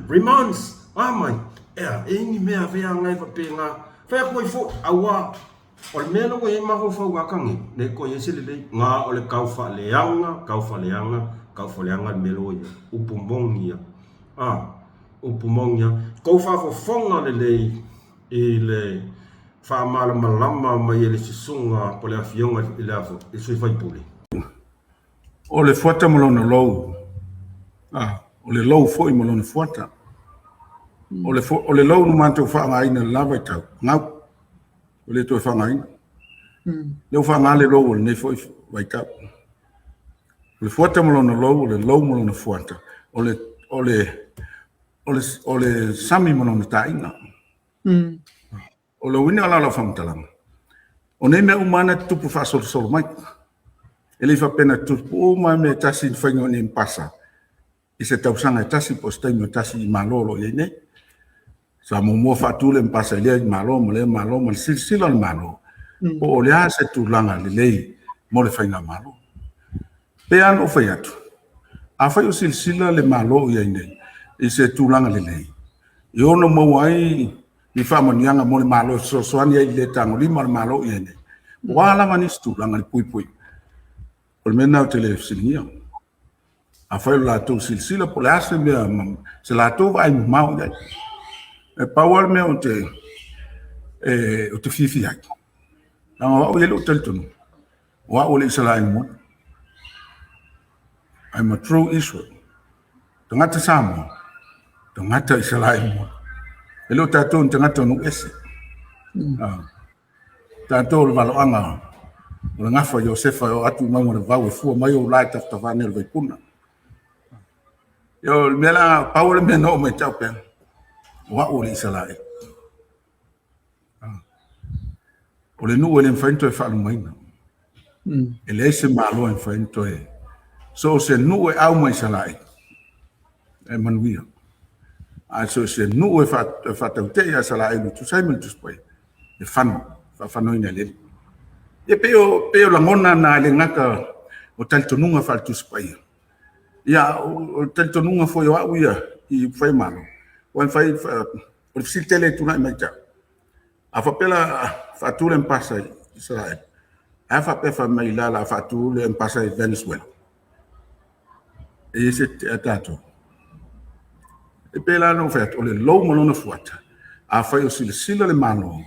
Remons, ua mai. Ea, e ini mea vea ngai faapena. Fai aku ai foʻi, auā, o le mea la ua i ai mafaufau a ka nei, le koe ai se lelei. Nga o le kau faaleaga, kau faaleaga, kau faaleaga le mea la ua i ai. Upu moni ia. Ah, Upu moni a. Kou faafofoga lelei i le faamalamalama mai e le susuga po le afioga i le i le sui faipule. O le fuata ma lona lou, a, o le lou foi ma lona fuata. O le, o le lou na matou faaaogaina i le la vaitau, gau, ua le toe faaaogaina. Lea ua faaaoga le lou o lenei foi vaitau. O le fuata ma lona lou, o le lou ma lona fuata, o le, o le, o le, o le sami ma lona taina. O le uiga o la lau faamatalaga, o nei mea uma na tutupu faasolosolo mai. E le i faapea na tutupu uma mea e tasi i le faiga o nei mpasa i se tausaga e tasi po o se taimi o tasi i Malo o lo o i ai nei. Sa muamua faatu le mpasa i lea Malo ma lea Malo ma le silasila o le Malo po o le a se tulaga lelei mo le faigamalo. Pei lava ona ou fai atu, afai o silasila le Malo o i ai nei i se tulaga lelei e ono maua ai ni faamanuiaga mo le Malo e fesoasoani ai i le tagolima o le Malo o i ai nei, po o a lava nisi tulaga i le puipuiga, o le mea lena ou te le fesiligia. Afai o latou silasila po o le a se mea, se latou vaai mamao i ai. E pau lava le mea ou te, e, ou te fiafia ai, leaga o au e i ai lou talitonuga, o au o le Isaraelu moni. I'm a true Israel. Tagata Samoa, tagata Isaraelu moni. E le o tatou ni tagata o nuu ese. Tatou o le valoaga. O le gafa o Iosefa e oo atu i mauga o le vau e fua mai ou la e tafatafa ane o le vaipuna. Ia o le mea la, pau o le mea na oo mai tau pea, o au o le Isaraelu. O le nuu e le mafai ona toe faalumaina. E leai se Malo e mafai ona toe... So o se nuu e au mai Isaraelu, e manuia. A so o se nuu e faatautee ia Isaraelu e tusa ai ma le Tusi Paia, e fano, faafanoina e le Alii. Ia pei o, pei o lagona na e le gata o talitonuga faale-Tusi Paia, ia o talitonuga foi o au ia i upufai Malo, ua mafai, o le fesili tele e tulai mai ia te au, a faapea la faatu le mpasa i Isaraelu, a faapea fai mai la la faatu le mpasa i Venezuela, e i ai se a tatou. E pei la ona ou fai atu, o le lou ma lona fuata, afai o silasila le Malo,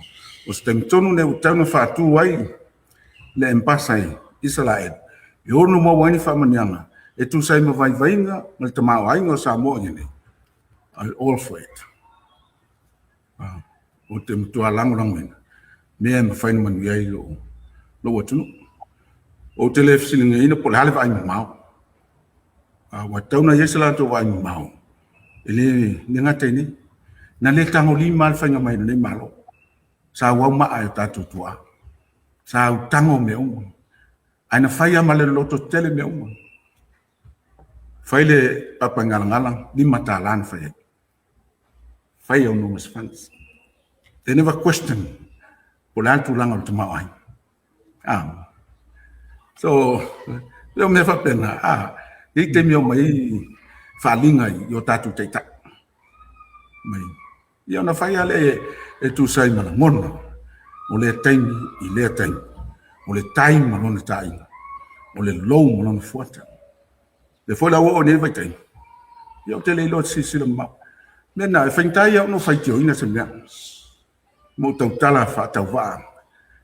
o se taimi tonu lenei ua tatau ona faatu ai le mpasa i Isaraelu, e ono maua ai ni faamanuiaga e tusa ai ma vaivaiga ma le tamaoaiga o Samoa o i ai nei. I'm all for it. Ou te matua lagolagoina mea e mafai ona manuia ai lou, lou atunuu. Ou te le fesiligaina po o le a le vaai mamao. Ua tatau ona i ai se latou vaai mamao e le, le gata i nei. Na le tagolima lava le faiga mai o lenei Malo. Sa auau maa e o tatou tuaa. Sa autago mea uma. Ae na fai lava ma le loloto tetele mea uma. Fai le Papaigalagala, $5 na fai ai. Fai enormous funds. They never question po o le a le tulaga o le tamaoaiga. Ah. So, le o mea faapena, ah, e i taimi o mai faaliga i o tatou taitai. Mai. Ia ona fai lava lea e tusa ai ma lagona o lea taimi i lea taimi. O le tai ma lona taina. O le lou ma lona fuata. Lea foi la ua oo nei vaitaimi, ia ou te le iloa silasila mamao. Mea na, e faigata ia ona faitioina se mea ma ou tautala faatauvaa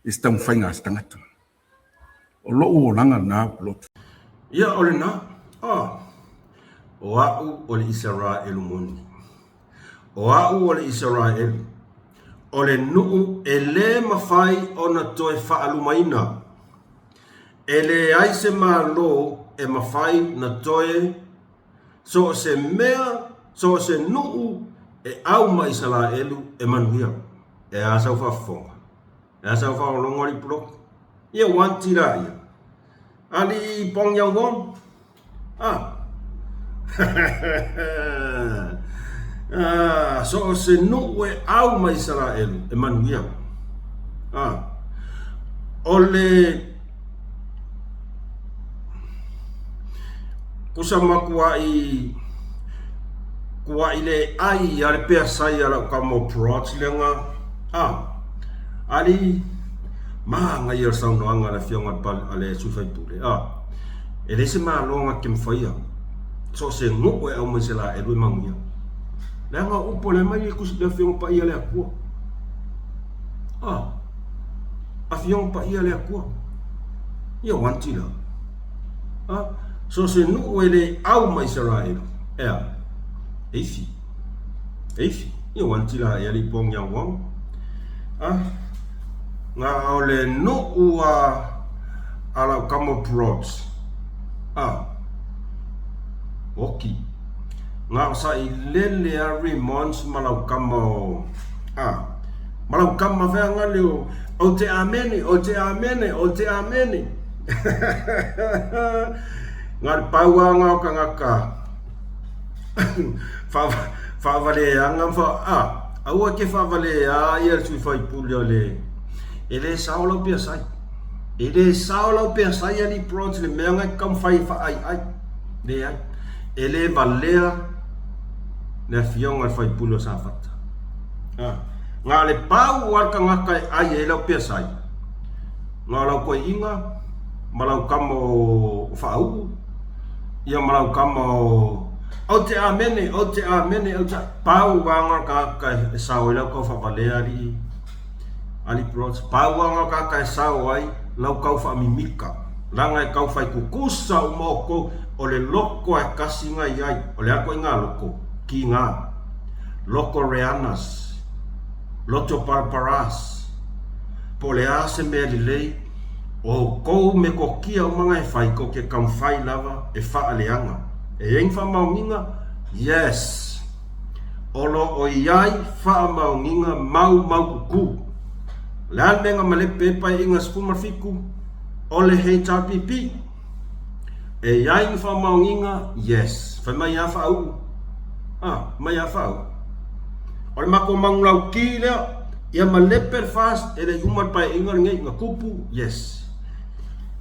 i se taumafaiga a se tagata. O lou olaga lena Pulotu. Ia, o lena. Oh, o au o le Isaraelu moni. O au o le Isaraelu, o le nuu e le mafai ona toe faalumaina. E leai se Malo e mafai na toe so o se mea, so o se nuu e au ma Isaraelu e manuia. E a sau faafofoga? E a sau faalogologo alii puloku? Ia wanti la ia. Alii Pong Yang Wong? Ah. ah, so o se nuu e au ma Isaraelu e manuia. Ah. O le kusa makuaʻi kuaʻi le ʻai a le peasai a lau kama o Proj lea nga ah ali Manaia le saunoaga a le Afioga a le Sui Faipule, a, e leai se Malo na te mafaia, so o se nuu e aumai se laelu e manuia. Leaga o upu o lea mai le le Afioga Paia a le Atua. A, Afioga Paia a le Atua. Ia wanti la. A, so o se nuu e le au ma Isaraelu, e a, e ifi. E ifi. Ia wanti la e ali pong yang wang. A, Nga o le nuu a a lau kama Prods. A. Oki. Nga o sa i lele a Remons ma lau kama o A. Ma lau kama fea nga le o o te amene, o te amene, o te amene. Nga le pau a nga o kangaka. Faavaleaga ma fa, a, aua ke faavalea ia le sui faipule o le, e le sao lau peasai. E le sao lau peasai alii Bronze le mea nga e taumafai e faaaiai. Leai. E le valea le afioga i le faipule o Safata. A, na o le pau a le tagata e ai ai lau peasai, na o lau toeaina ma lau tama o Faauu, ia ma lau tama o Ou te amene, ou te amene, ou te pau anga o tagata e sao ai lau tau faavalea alii alii Bronze. Pau anga o tagata e sao ai lau tau faamimika. Leaga e tau fai kukusa uma outou o le loko a e kasi nga i ai. O le a koe nga loko? Ki nga. Loko Reanas. Loto Parparas. Po o le a se mea lelei. O oukou metokia uma nga e fai kou te taumafai lava e faaleaga. E i ai ni faamaoniga? Yes! O lo o i ai faamaoniga maumaututu. O le a le mea na malepe ai Paeaiga 17? O le HRPP. E i ai ni faamaoniga? Yes. Fai mai a faauu. Ah, mai a faauu. O le matou manulauti lea, ia malepe le FAST e le i uma le paeaiga lenei, na tupu? Yes.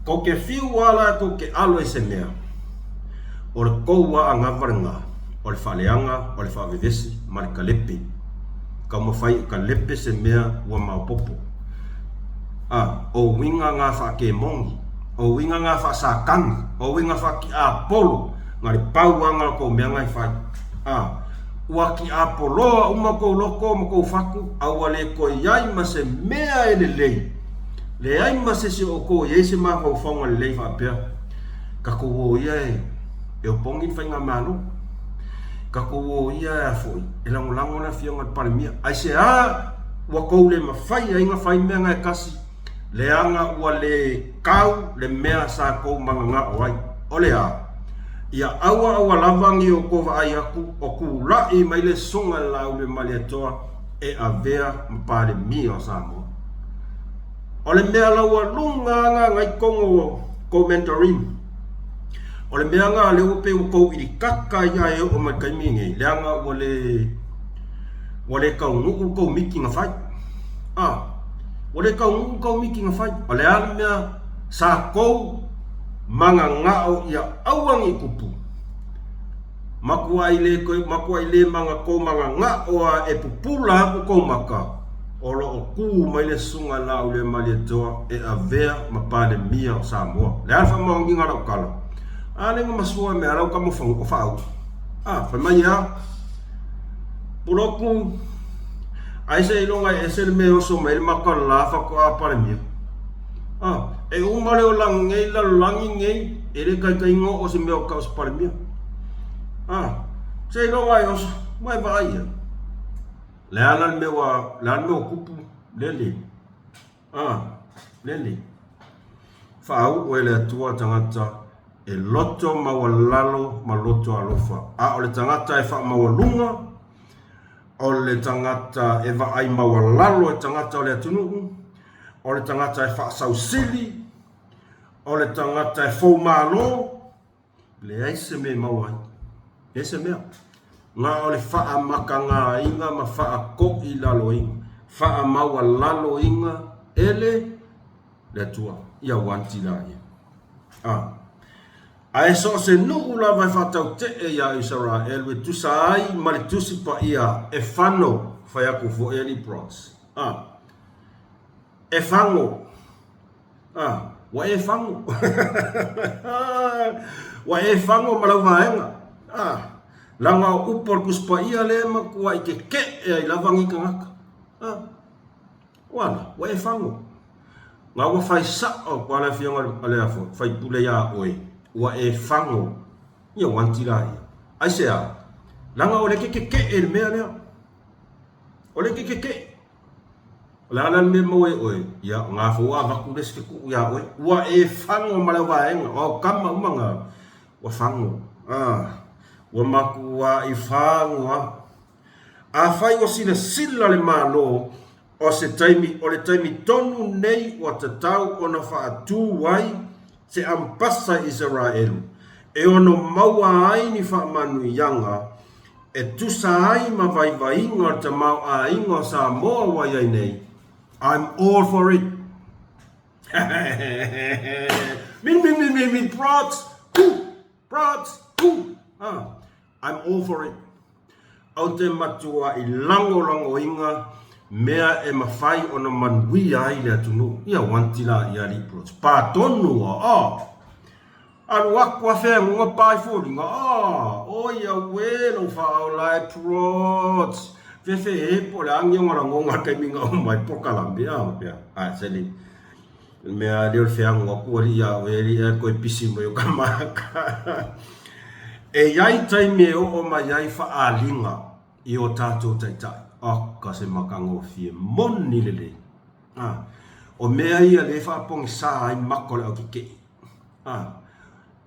Tou te fiu a la tou te alo i se mea, o le tou a anava lena, o le faaleaga, o le faavevesi ma le kalepe. Taumafai e kalepe se mea ua maopopo. A, o uiga na faakemoni, o uiga na faasatani, o uiga faatiapolo, na le pau a na o tou mea na e fai. A, ua tiapoloa uma tou loto ma tou fatu, a ua le toe i ai ma se mea e lelei, leai ma se isi o outou e i ai se mafaufauga lelei faapea, Tatou o ia e opogi le faigamalo, tatou o ia e a foi, e lagolago le Afioga i le Palemia. Aisea ua tou le mafai ai ona fai mea na e tasi? Leaga ua le tau le mea sa tou mananao ai. O le a? Ia aua aua lava ni outou vaai atu o tulai mai le Susuga i le Laauliamalietoa e avea ma Palemia o Samoa. O le mea laualuga lava na i totonu o kou mentoring, o le mea lena lea ua pei ua tou ilikaka ai lava e oo mai i le taimi lenei, leaga ua le ua le taunuu le tou miti na fai. A, ua le taunuu le tou miti na fai. O le a le mea sa tou mananao ia aua ne i tupu? Matuai le toe, matuai le manatou mananao a e pupula aku kou maka, o lo o tu mai le Susuga Laauliamalietoa e avea ma Palemia o Samoa. Le a le faamaoniga o lau tala? A le na masua mea lau tama o faau. A, fai mai e a? Puloku, ai se iloga e ese le mea e oso mai le maka o le la faatoa Palemia. A, e uma le olaga nei i lalolagi nei, e le taitai oo se mea o tau se Palemia. A, seiloga e oso, ua e vaai ia. Le a la le mea ua, le a le mea ua tupu, lele. A, lele. Faauu e le Atua tagata e loto maualalo ma loto alofa. A o le tagata e faamaualuga, o le tagata e vaai maualalo i tagata o le atunuu, o le tagata e faasausili, o le tagata e foumalo, leai se mea e maua ai. Leai se mea. Na o le faamakagaina ma faakoilaloina, faamaualaloina e le le Atua. Ia uanti laia. A. Ae so o se nuu lava e faatautee iā Isaraelu e tusa ai ma le Tusi Paia e fano, fai atu foi alii Bronx. A. E fago. A. Ua e fago. Ua e fago ma lau vaega. A. Leaga o upu o le Tusi Paia lea e matuai keke'e ai lava nei tagata. A. Ua ala, ua e fago. Na ua fai sa'o atu lava le Afioga a le Faipule iā oe, ua e fago. Ia ua anti laia. Aisea? Leaga o lea e te keke'e i le mea lea. O lea e te keke'e. O le a la le mea e maua ai oe? Ia, o na foi ua avatu le isi fetu'u iā oe. Ua e fago ma lau vaega. O au tama uma na, ua fago. Ah, ua matua'i fago lava. Afai ua silasila le Malo o se taimi, o le taimi tonu nei ua tatau ona faatu ai se ampasa i Isaraelu e ono maua ai ni faamanuiaga e tusa ai ma vaivaiga o le tamaoaiga o Samoa ua i ai nei, I'm all for it. Mi mi mi mi mi prots! Hoo! Prots! Hoo! Ah, I'm all for it. Ou te matua i lagolagoina mea e mafai ona manuia ai le atunuu. Ia wanti la ia alii Prots. Pa tonu a, oh! Alu aku a feaguga pa i foliga, oh! Oi auē lou faaola e Prots. Fefe e po o le a ni ona lagoga i le taimi na uma ai polokalame, a pea. Ae seli. Le mea lea o le feago atu alii iā oe alii ae toe pisi mai o ka maka. E i ai taimi e oo mai ai faaaliga i o tatou taitai. Oka se matagofie moni lelei. A. O mea ia lea e faapogisā ai maka o le aukekeʻi. A.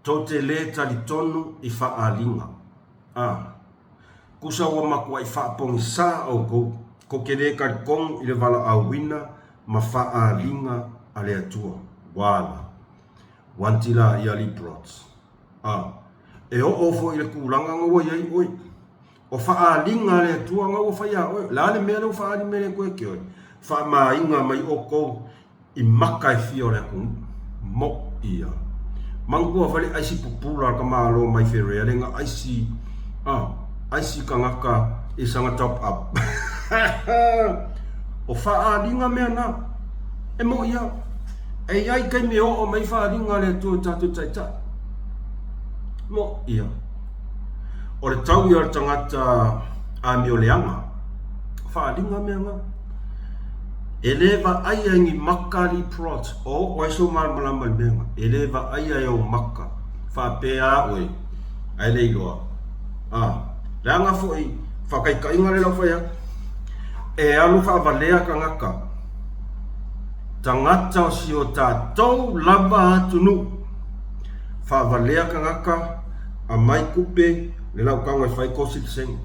Tou te lē talitonu i faaaliga. A. Kusa ua makuaʻi faapogisā ʻoukou, ko ke lē talitonu i le valaauina ma faaaliga a le Atua. Wala. Wanti la ia Librots. A. E oo foi i le kulaga nga ua i ai ʻoe. O faaaliga a le Atua nga ua fai iā ʻoe. O le a le mea lea ua faaali mai e le Atua ia te oe? Faamaaiga mai ʻoukou i maka e fia o le atunuu. Moʻi ia. Manatua foi le aisi pupula a le tamālo mai Ferea le na aisi, ah, aisi tagata i sana top up. O faaaliga mea na. E moʻi ia. E i ai taimi e oo mai faaaliga a le Atua i tatou taitai. Moʻi ia. O le tau ia o le tagata amioleaga. Faaaliga mea na. E le vaaia e ni maka alii prot o oo ai sou malamalama i le mea na. E le vaaia e ou maka faapea a oe ae le iloa. A, leaga foi faataitaiga lea lau fai atu. E alu faavalea tagata, tagata o si o tatou lava atunuu. Faavalea tagata, amai kupe le laukaga e fai 30%.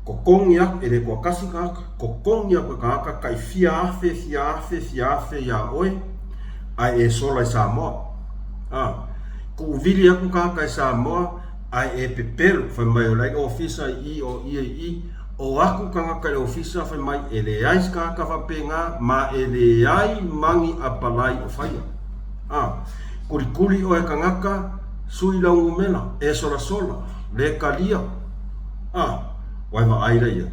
Totogi atu, e le toatasi tagata, totogi atu e tagata tai fia afe, fia afe, fia afe iā oe, ae e sola i Samoa. A, tuuvili atu tagata i Samoa, ae e pepelo, fai mai o la i le ofisa i i, o ia i i, o atu tagata i le ofisa, fai mai e leai se tagata faapena, ma e leai ma ni apalai o faia. A, kulikuli oe e tagata, sui lau numera, e solasola, le talia. A, ua e vaai lea i ai.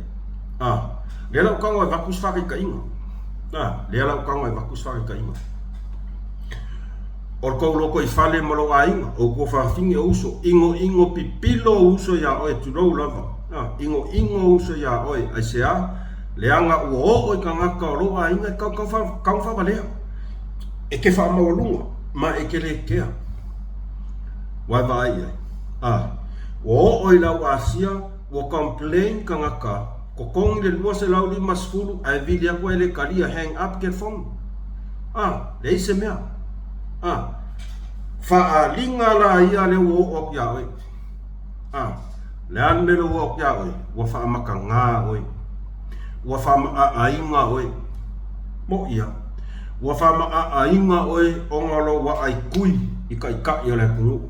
A, lea la ua tago e avatu se faataitaiga. A, lea la ua tago e avatu se faataitaiga. O le tou lotoifale ma lou aiga, o outou fafine, o uso, inoino pipilo ou uso iā oe, tulou lava. A, inoino ou uso iā oe, aisea? Leaga ua oo i tagata o lou aiga e tau faavalea. E te faamaualuga, ma e te le kea. Ua e vaai i ai? A, ua oo i lau Asia, ua complain tagata, totogi le 250 ae vili atu ai le talia, hang up telefoni. A, leai se mea. A, faaaliga la ia lea ua oo atu iā oe. A, le a le mea lea ua oo atu iā oe? Ua faamatagā oe. Ua faamaʻaʻaina oe. Moʻi a. Ua faamaʻaʻaina oe ona o lou aʻai kui i kaʻikaʻi o le atunuu.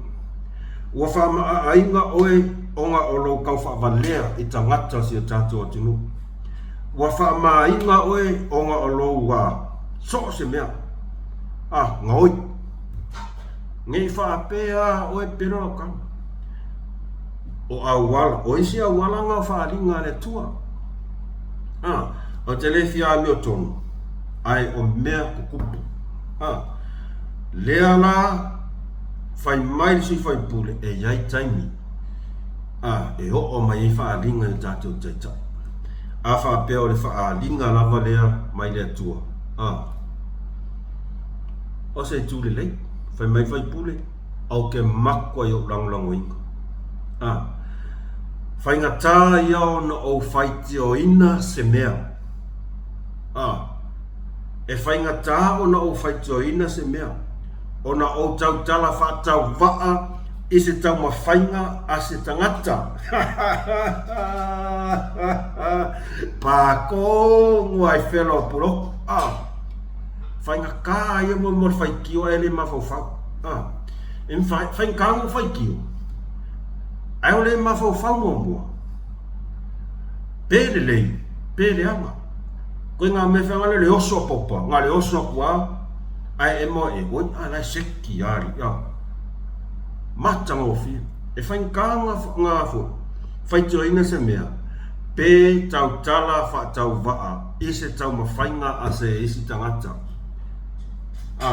Ua faamaʻaʻaina oe ona o lou taufaawalea i tagata o si o tatou atunuu. Ua faamāina oe ona o lou a so o se mea. A, gaoi. Ne i faapea oe pelo lau tala. O auala, o isi auala na o faaaliga a le Atua. A, ou te le fia amiotonu, ae o mea tutupu. A, lea la fai mai le sui faipule e i ai taimi a e oo mai ai faaaliga i o tatou taitai. A faapea o le faaaliga lava lea mai le Atua. A, o se itu lelei, fai mai le faipule, Ou te matua i ou lagolagoina. A, faigata ia ona ou faitioina se mea. A, e faigata ona ou faitioina se mea, ona ou tautala faatauvaa i se taumafaiga a se tagata. Pākō ai fellow puloku. A, faigata ia mo mo le faitio ae le mafaufau. A, e faigata ona ou faitio, ae o le mafaufau muamua, pe lelei, pe leaga. Koe ngā mea whanga le oso a popa, ngā le oso a kua, ae e moa e, oi, a lai seki a ri, a. Matagofie, e faigata ngā, ngā fo, faitioina se mea, pe tautala whaatauvaa i se taumawhainga a se isi tangata. A,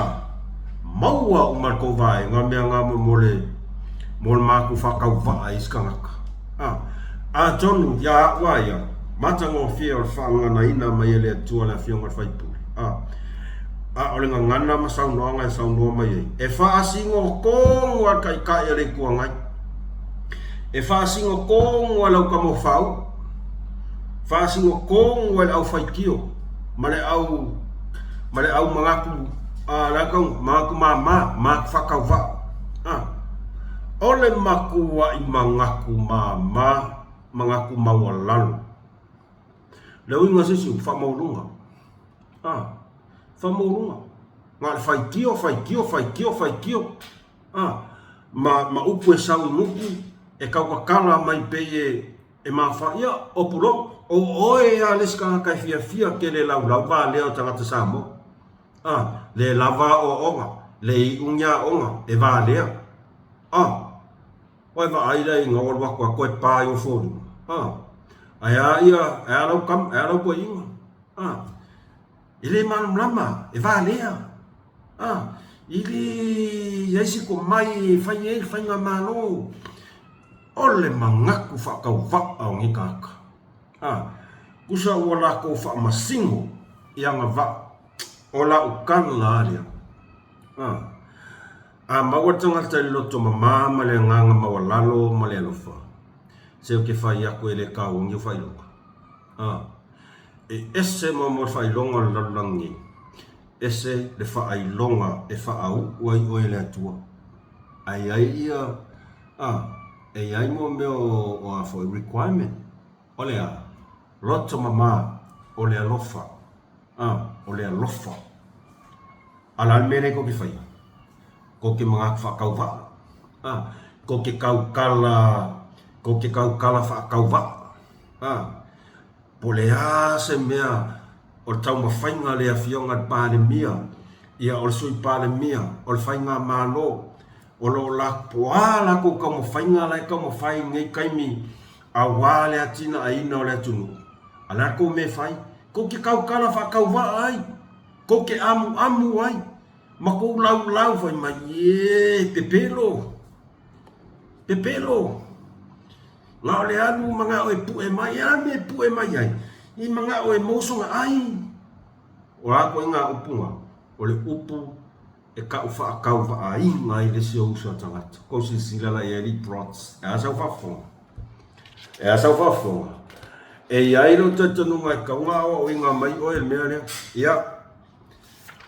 maua uma le kou vaega mea ngā mo mo le mo le mākou whakauvaa i isi kangaka. A, atonu ia a'u a ia, matagofie o le whaanganaina mai e le Atua le Afioga le Faipule. A, a o le gagana ma saunoaga e saunoa mai ai, e faasigotonu a le Taitai o le Itu Agai, e faasigotonu a le aukamofau, faasigotonu a le aufaitio ma le au. Ma le au magaku, a, le au magaku māmā, magaku faakauvaa. A, o le makuaʻi magaku māmā, magaku maualalo. Le uiga o se isi upu, faamaualuga. A, faamaualuga. Na o le faitio, faitio, faitio, faitio. A, ma, ma upu e sau i gutu, e tautatala mai pei e, e mafa, ia, o pulou, o oe a le isi tagata e fiafia tele e laulau valea o tagata Samoa. A, le lava aoaoga, le iu ni aoga e valea. A, oe vaai la ina ua alu atu a toe pa i ou foliga. A, ae a ia, ae a lau tama, ae a lau toeaina. A, e le malamalama, e valea. A, e le i ai se tomai e fai ai le faigamalo. O le manatu faatauvaa o nei tagata. A, tusa ua latou faamasino i agavaa o lau tala a lea. A, a maua le tagata i le loto mama ma le agaga maualalo ma le alofa, se ou te fai atu e le taogi o faailoga. A, e ese muamua le faailoga o le lalolagi nei, ese le faailoga e faauu ai oe e le Atua. Ae i ai ia, a, e i ai mo mea o, o a foi, requirement. O le a? Loto mama, o le alofa. A, o le alofa. A o le a le mea lea tou te faia? Tou te manatu faatauvaa. A, tou te tautala, tou te tautala faatauvaa. A, po o le a se mea o le taumafaiga a le Afioga i le Palemia, ia o le Sui Palemia, o le Faigamalo, o lo o po o a latou taumafaiga la e taumafai i lenei taimi aua le atinaeina o le atunuu. A o le a le tou mea e fai? Tou te tautala faatauvaa ai, tou te amuamu ai, ma tou laulau fai mai, e pepelo, pepelo. Na o le alu manao e pue mai, e a le mea e pue mai ai? I manao e maua sona ai. O a ituaiga upu na? O le upu e kau faatauvaaina ai le isi o uso a tagata. Kou silasila la i ai alii Prots. E a sau faafofoga? E a sau faafofoga? E i ai lou talitonuga e tatau ona aoaoina mai oe i le mea lea. Ia,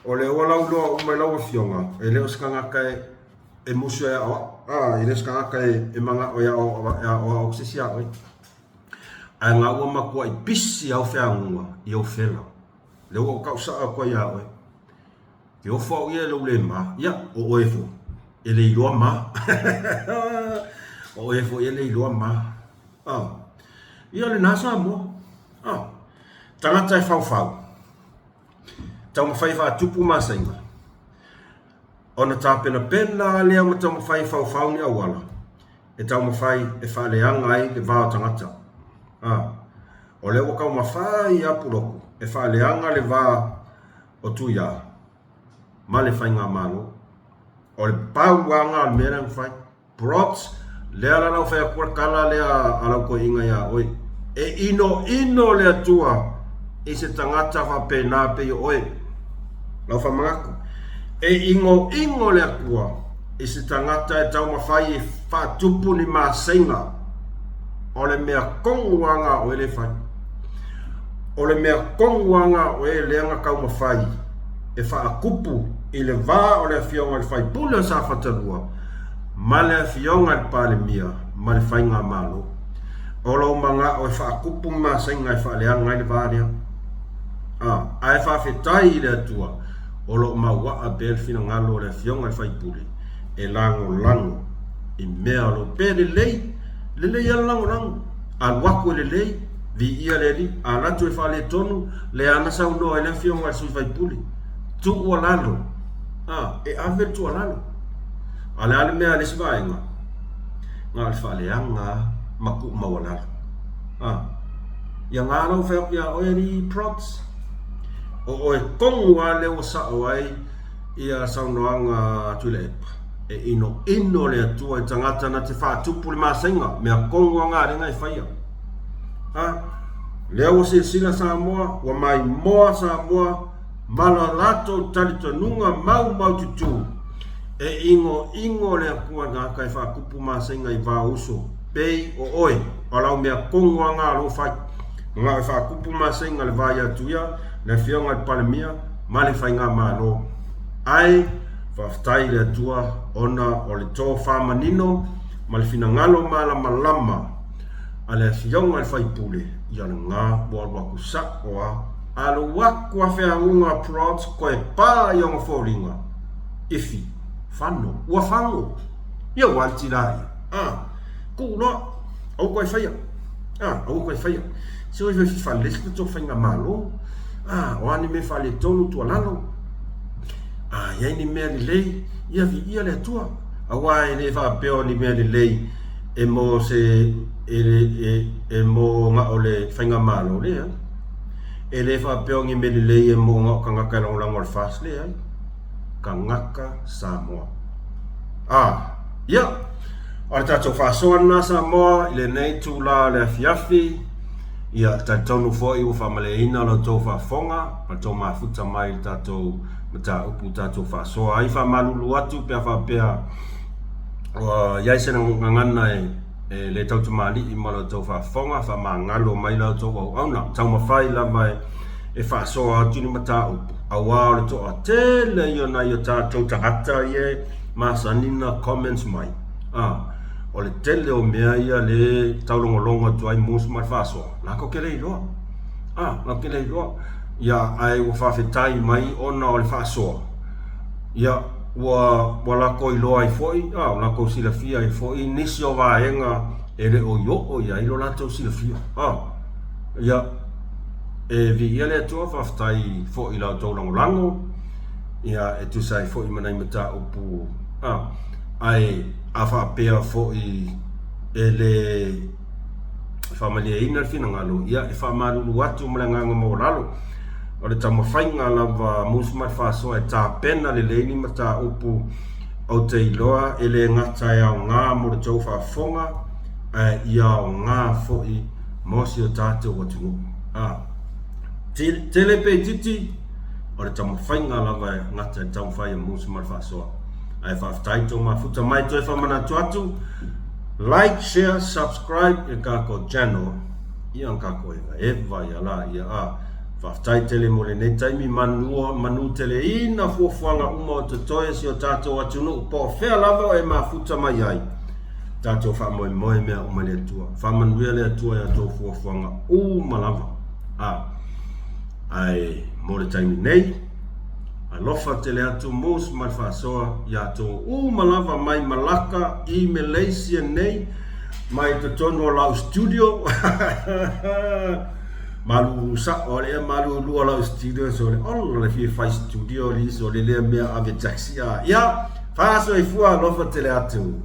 o lea ua lauiloa uma i lau afioga, e le o se tagata e e musu e aoao, a, e le o se tagata e, e manao e aoao atu se isi iā oe. Ae na ua matuai pisi au feaguga i ou fela. Lea ua ou tau sao atu ai iā oe. Ke ofo au ia i lou le ma, ia, o oe foi, e le iloa ma. O oe foi e le iloa ma. A, ia lena Samoa. A, tagata e faufau, taumafai e faatupu masaiga. Ona tapenapena lea ma taumafai e faufau ni auala e taumafai e faaleaga ai le va o tagata. A, o lea ua taumafai ia Puloku e faaleaga le va o Tuia ma le Faigamalo. O le pauaga o le mea lea na fai. Props, lea la lau fai atu le tala lea a lau toeaina ia oe. E inoino le Atua i se tagata faapena pei o oe. Lau faamanatu. E inoino le Atua i se tagata e taumafai e faatupu ni maseiga. O le mea tonu lava na oe lea e fai. O le mea tonu lava na oe lea na taumafai e faatupu i le va o le Afioga i le Faipule o Safata 2 ma le Afioga i le Palemia ma le Faigamalo. O lou manao e faatupu ni masaiga e faaleaga ai le va lea. A, ae faafetai i le Atua o lo o mauaa pea le finagalo o le Afioga i le Faipule e lagolago i mea o lo o pea lelei, lelei lava le lagolago. Alu atu e lelei, viia le Alii, alu atu e faaletonu, lea na saunoa ai le Afioga i le Sui Faipule, tuualalo, a, e ave le tuualalo. A o le a le mea a le isi vaega? Na o le faaleaga lava ma tuu maualalo. A, ia na la ua fai atu ia oe alii Prods. O oe tonu lava lea ua sao ai ia saunoaga a Tuilaepa. E inoino le Atua i tagata na te faatupu le masaiga, mea tonu lava na lea na e faia. A, lea ua silasila Samoa, ua maimoa Samoa ma lo latou talitonuga maumaututu, e inoino le Atua i tagata e faatupu masaiga i va uso, pei o oe, o lau mea tonu lava na lou fai. Na e faatupu masaiga le va ia Tuia, le Afioga i le Palemia, ma le Faigamalo. Ae faafetai i le Atua ona o le tofa manino ma le finagalo malamalama a le Afioga i le Faipule ia lena ua alu atu sa'o a alu atu a feaguga prods koe pa i ona foliga ifi fano ua fago ia ua aliti la ia a kuu loa aua koe faia a aua koe faia se oi fai falelesi tatou faigamalo a o a ni mea faaletonu tualalo a i ai ni mea lelei ia viia le Atua aua e le faapea o ni mea lelei e mo se e, e, e mo na o le faigamalo leai. E le faapea o ni mea lelei e mo na o tagata e lagolago i le FAST leai. Tagata Samoa. A, ia, o le tatou faasoa lena Samoa i lenei itula o le afiafi. Ia, talitonu foi ua faamalieina la outou faafofoga ma le tou mafuta mai i le tatou mataupu tatou faasoa ai. Faamalulu atu pe a faapea ua i ai se gagana e e le tautamalii ma la outou faafofoga, faamagalo mai la outou auauna. Taumafai lava e, e faasoa atu ni mataupu, auā o le toatele ia o nai o tatou tagata ia e masani na comments mai. A, o le tele o mea ia le taulogologo atu ai mus ma le faasoa, latou te le iloa. A, latou te le iloa. Ia, ae ua faafetai mai ona o le faasoa. Ia, ua, ua latou iloa ai foi, a, ua latou silafia ai foi nisi o vaega e le o i oo i ai lo latou silafia. A, ia, e viia le Atua, faafetai foi i la outou lagolago, ia, e tusa ai foi ma nai mataupu, a, ae a faapea foi e le faamalieina le finagalo, ia, e faamalulu atu ma le agaga maualalo. O le taumafaiga lava a Musu ma le Faasoa e tapena lelei ni mataupu ou te iloa e le gata e aoga mo le tou faafofoga, ae ia aoga foi mo si o tatou atunuu. A tele pe itiiti, o le taumafaiga lava e gata e taumafai a Musu ma le Faasoa. Ae faafetai tou mafuta mai toe faamanatu atu, like, share, subscribe i le tatou channel. Ia an kako eva eva ia la ia a. Faafetai tele mo lenei taimi manua manu tele ina fuafuaga uma o totoe si o tatou atunuu po o fea lava o e mafuta mai ai. Tatou faamoemoe mea uma i le Atua. Faamanuia le Atua i a outou fuafuaga uma lava. A. Ae mo le taimi nei, alofa tele atu Moose ma le faasoa ia outou uma lava mai Malaka i Malaysia nei mai totonu o lau studio. Malulu sa'o ale ia malulu o lau studio sole ola le fia fai studio li sole lea mea ave taxi a ia faasoifua alofa tele atu.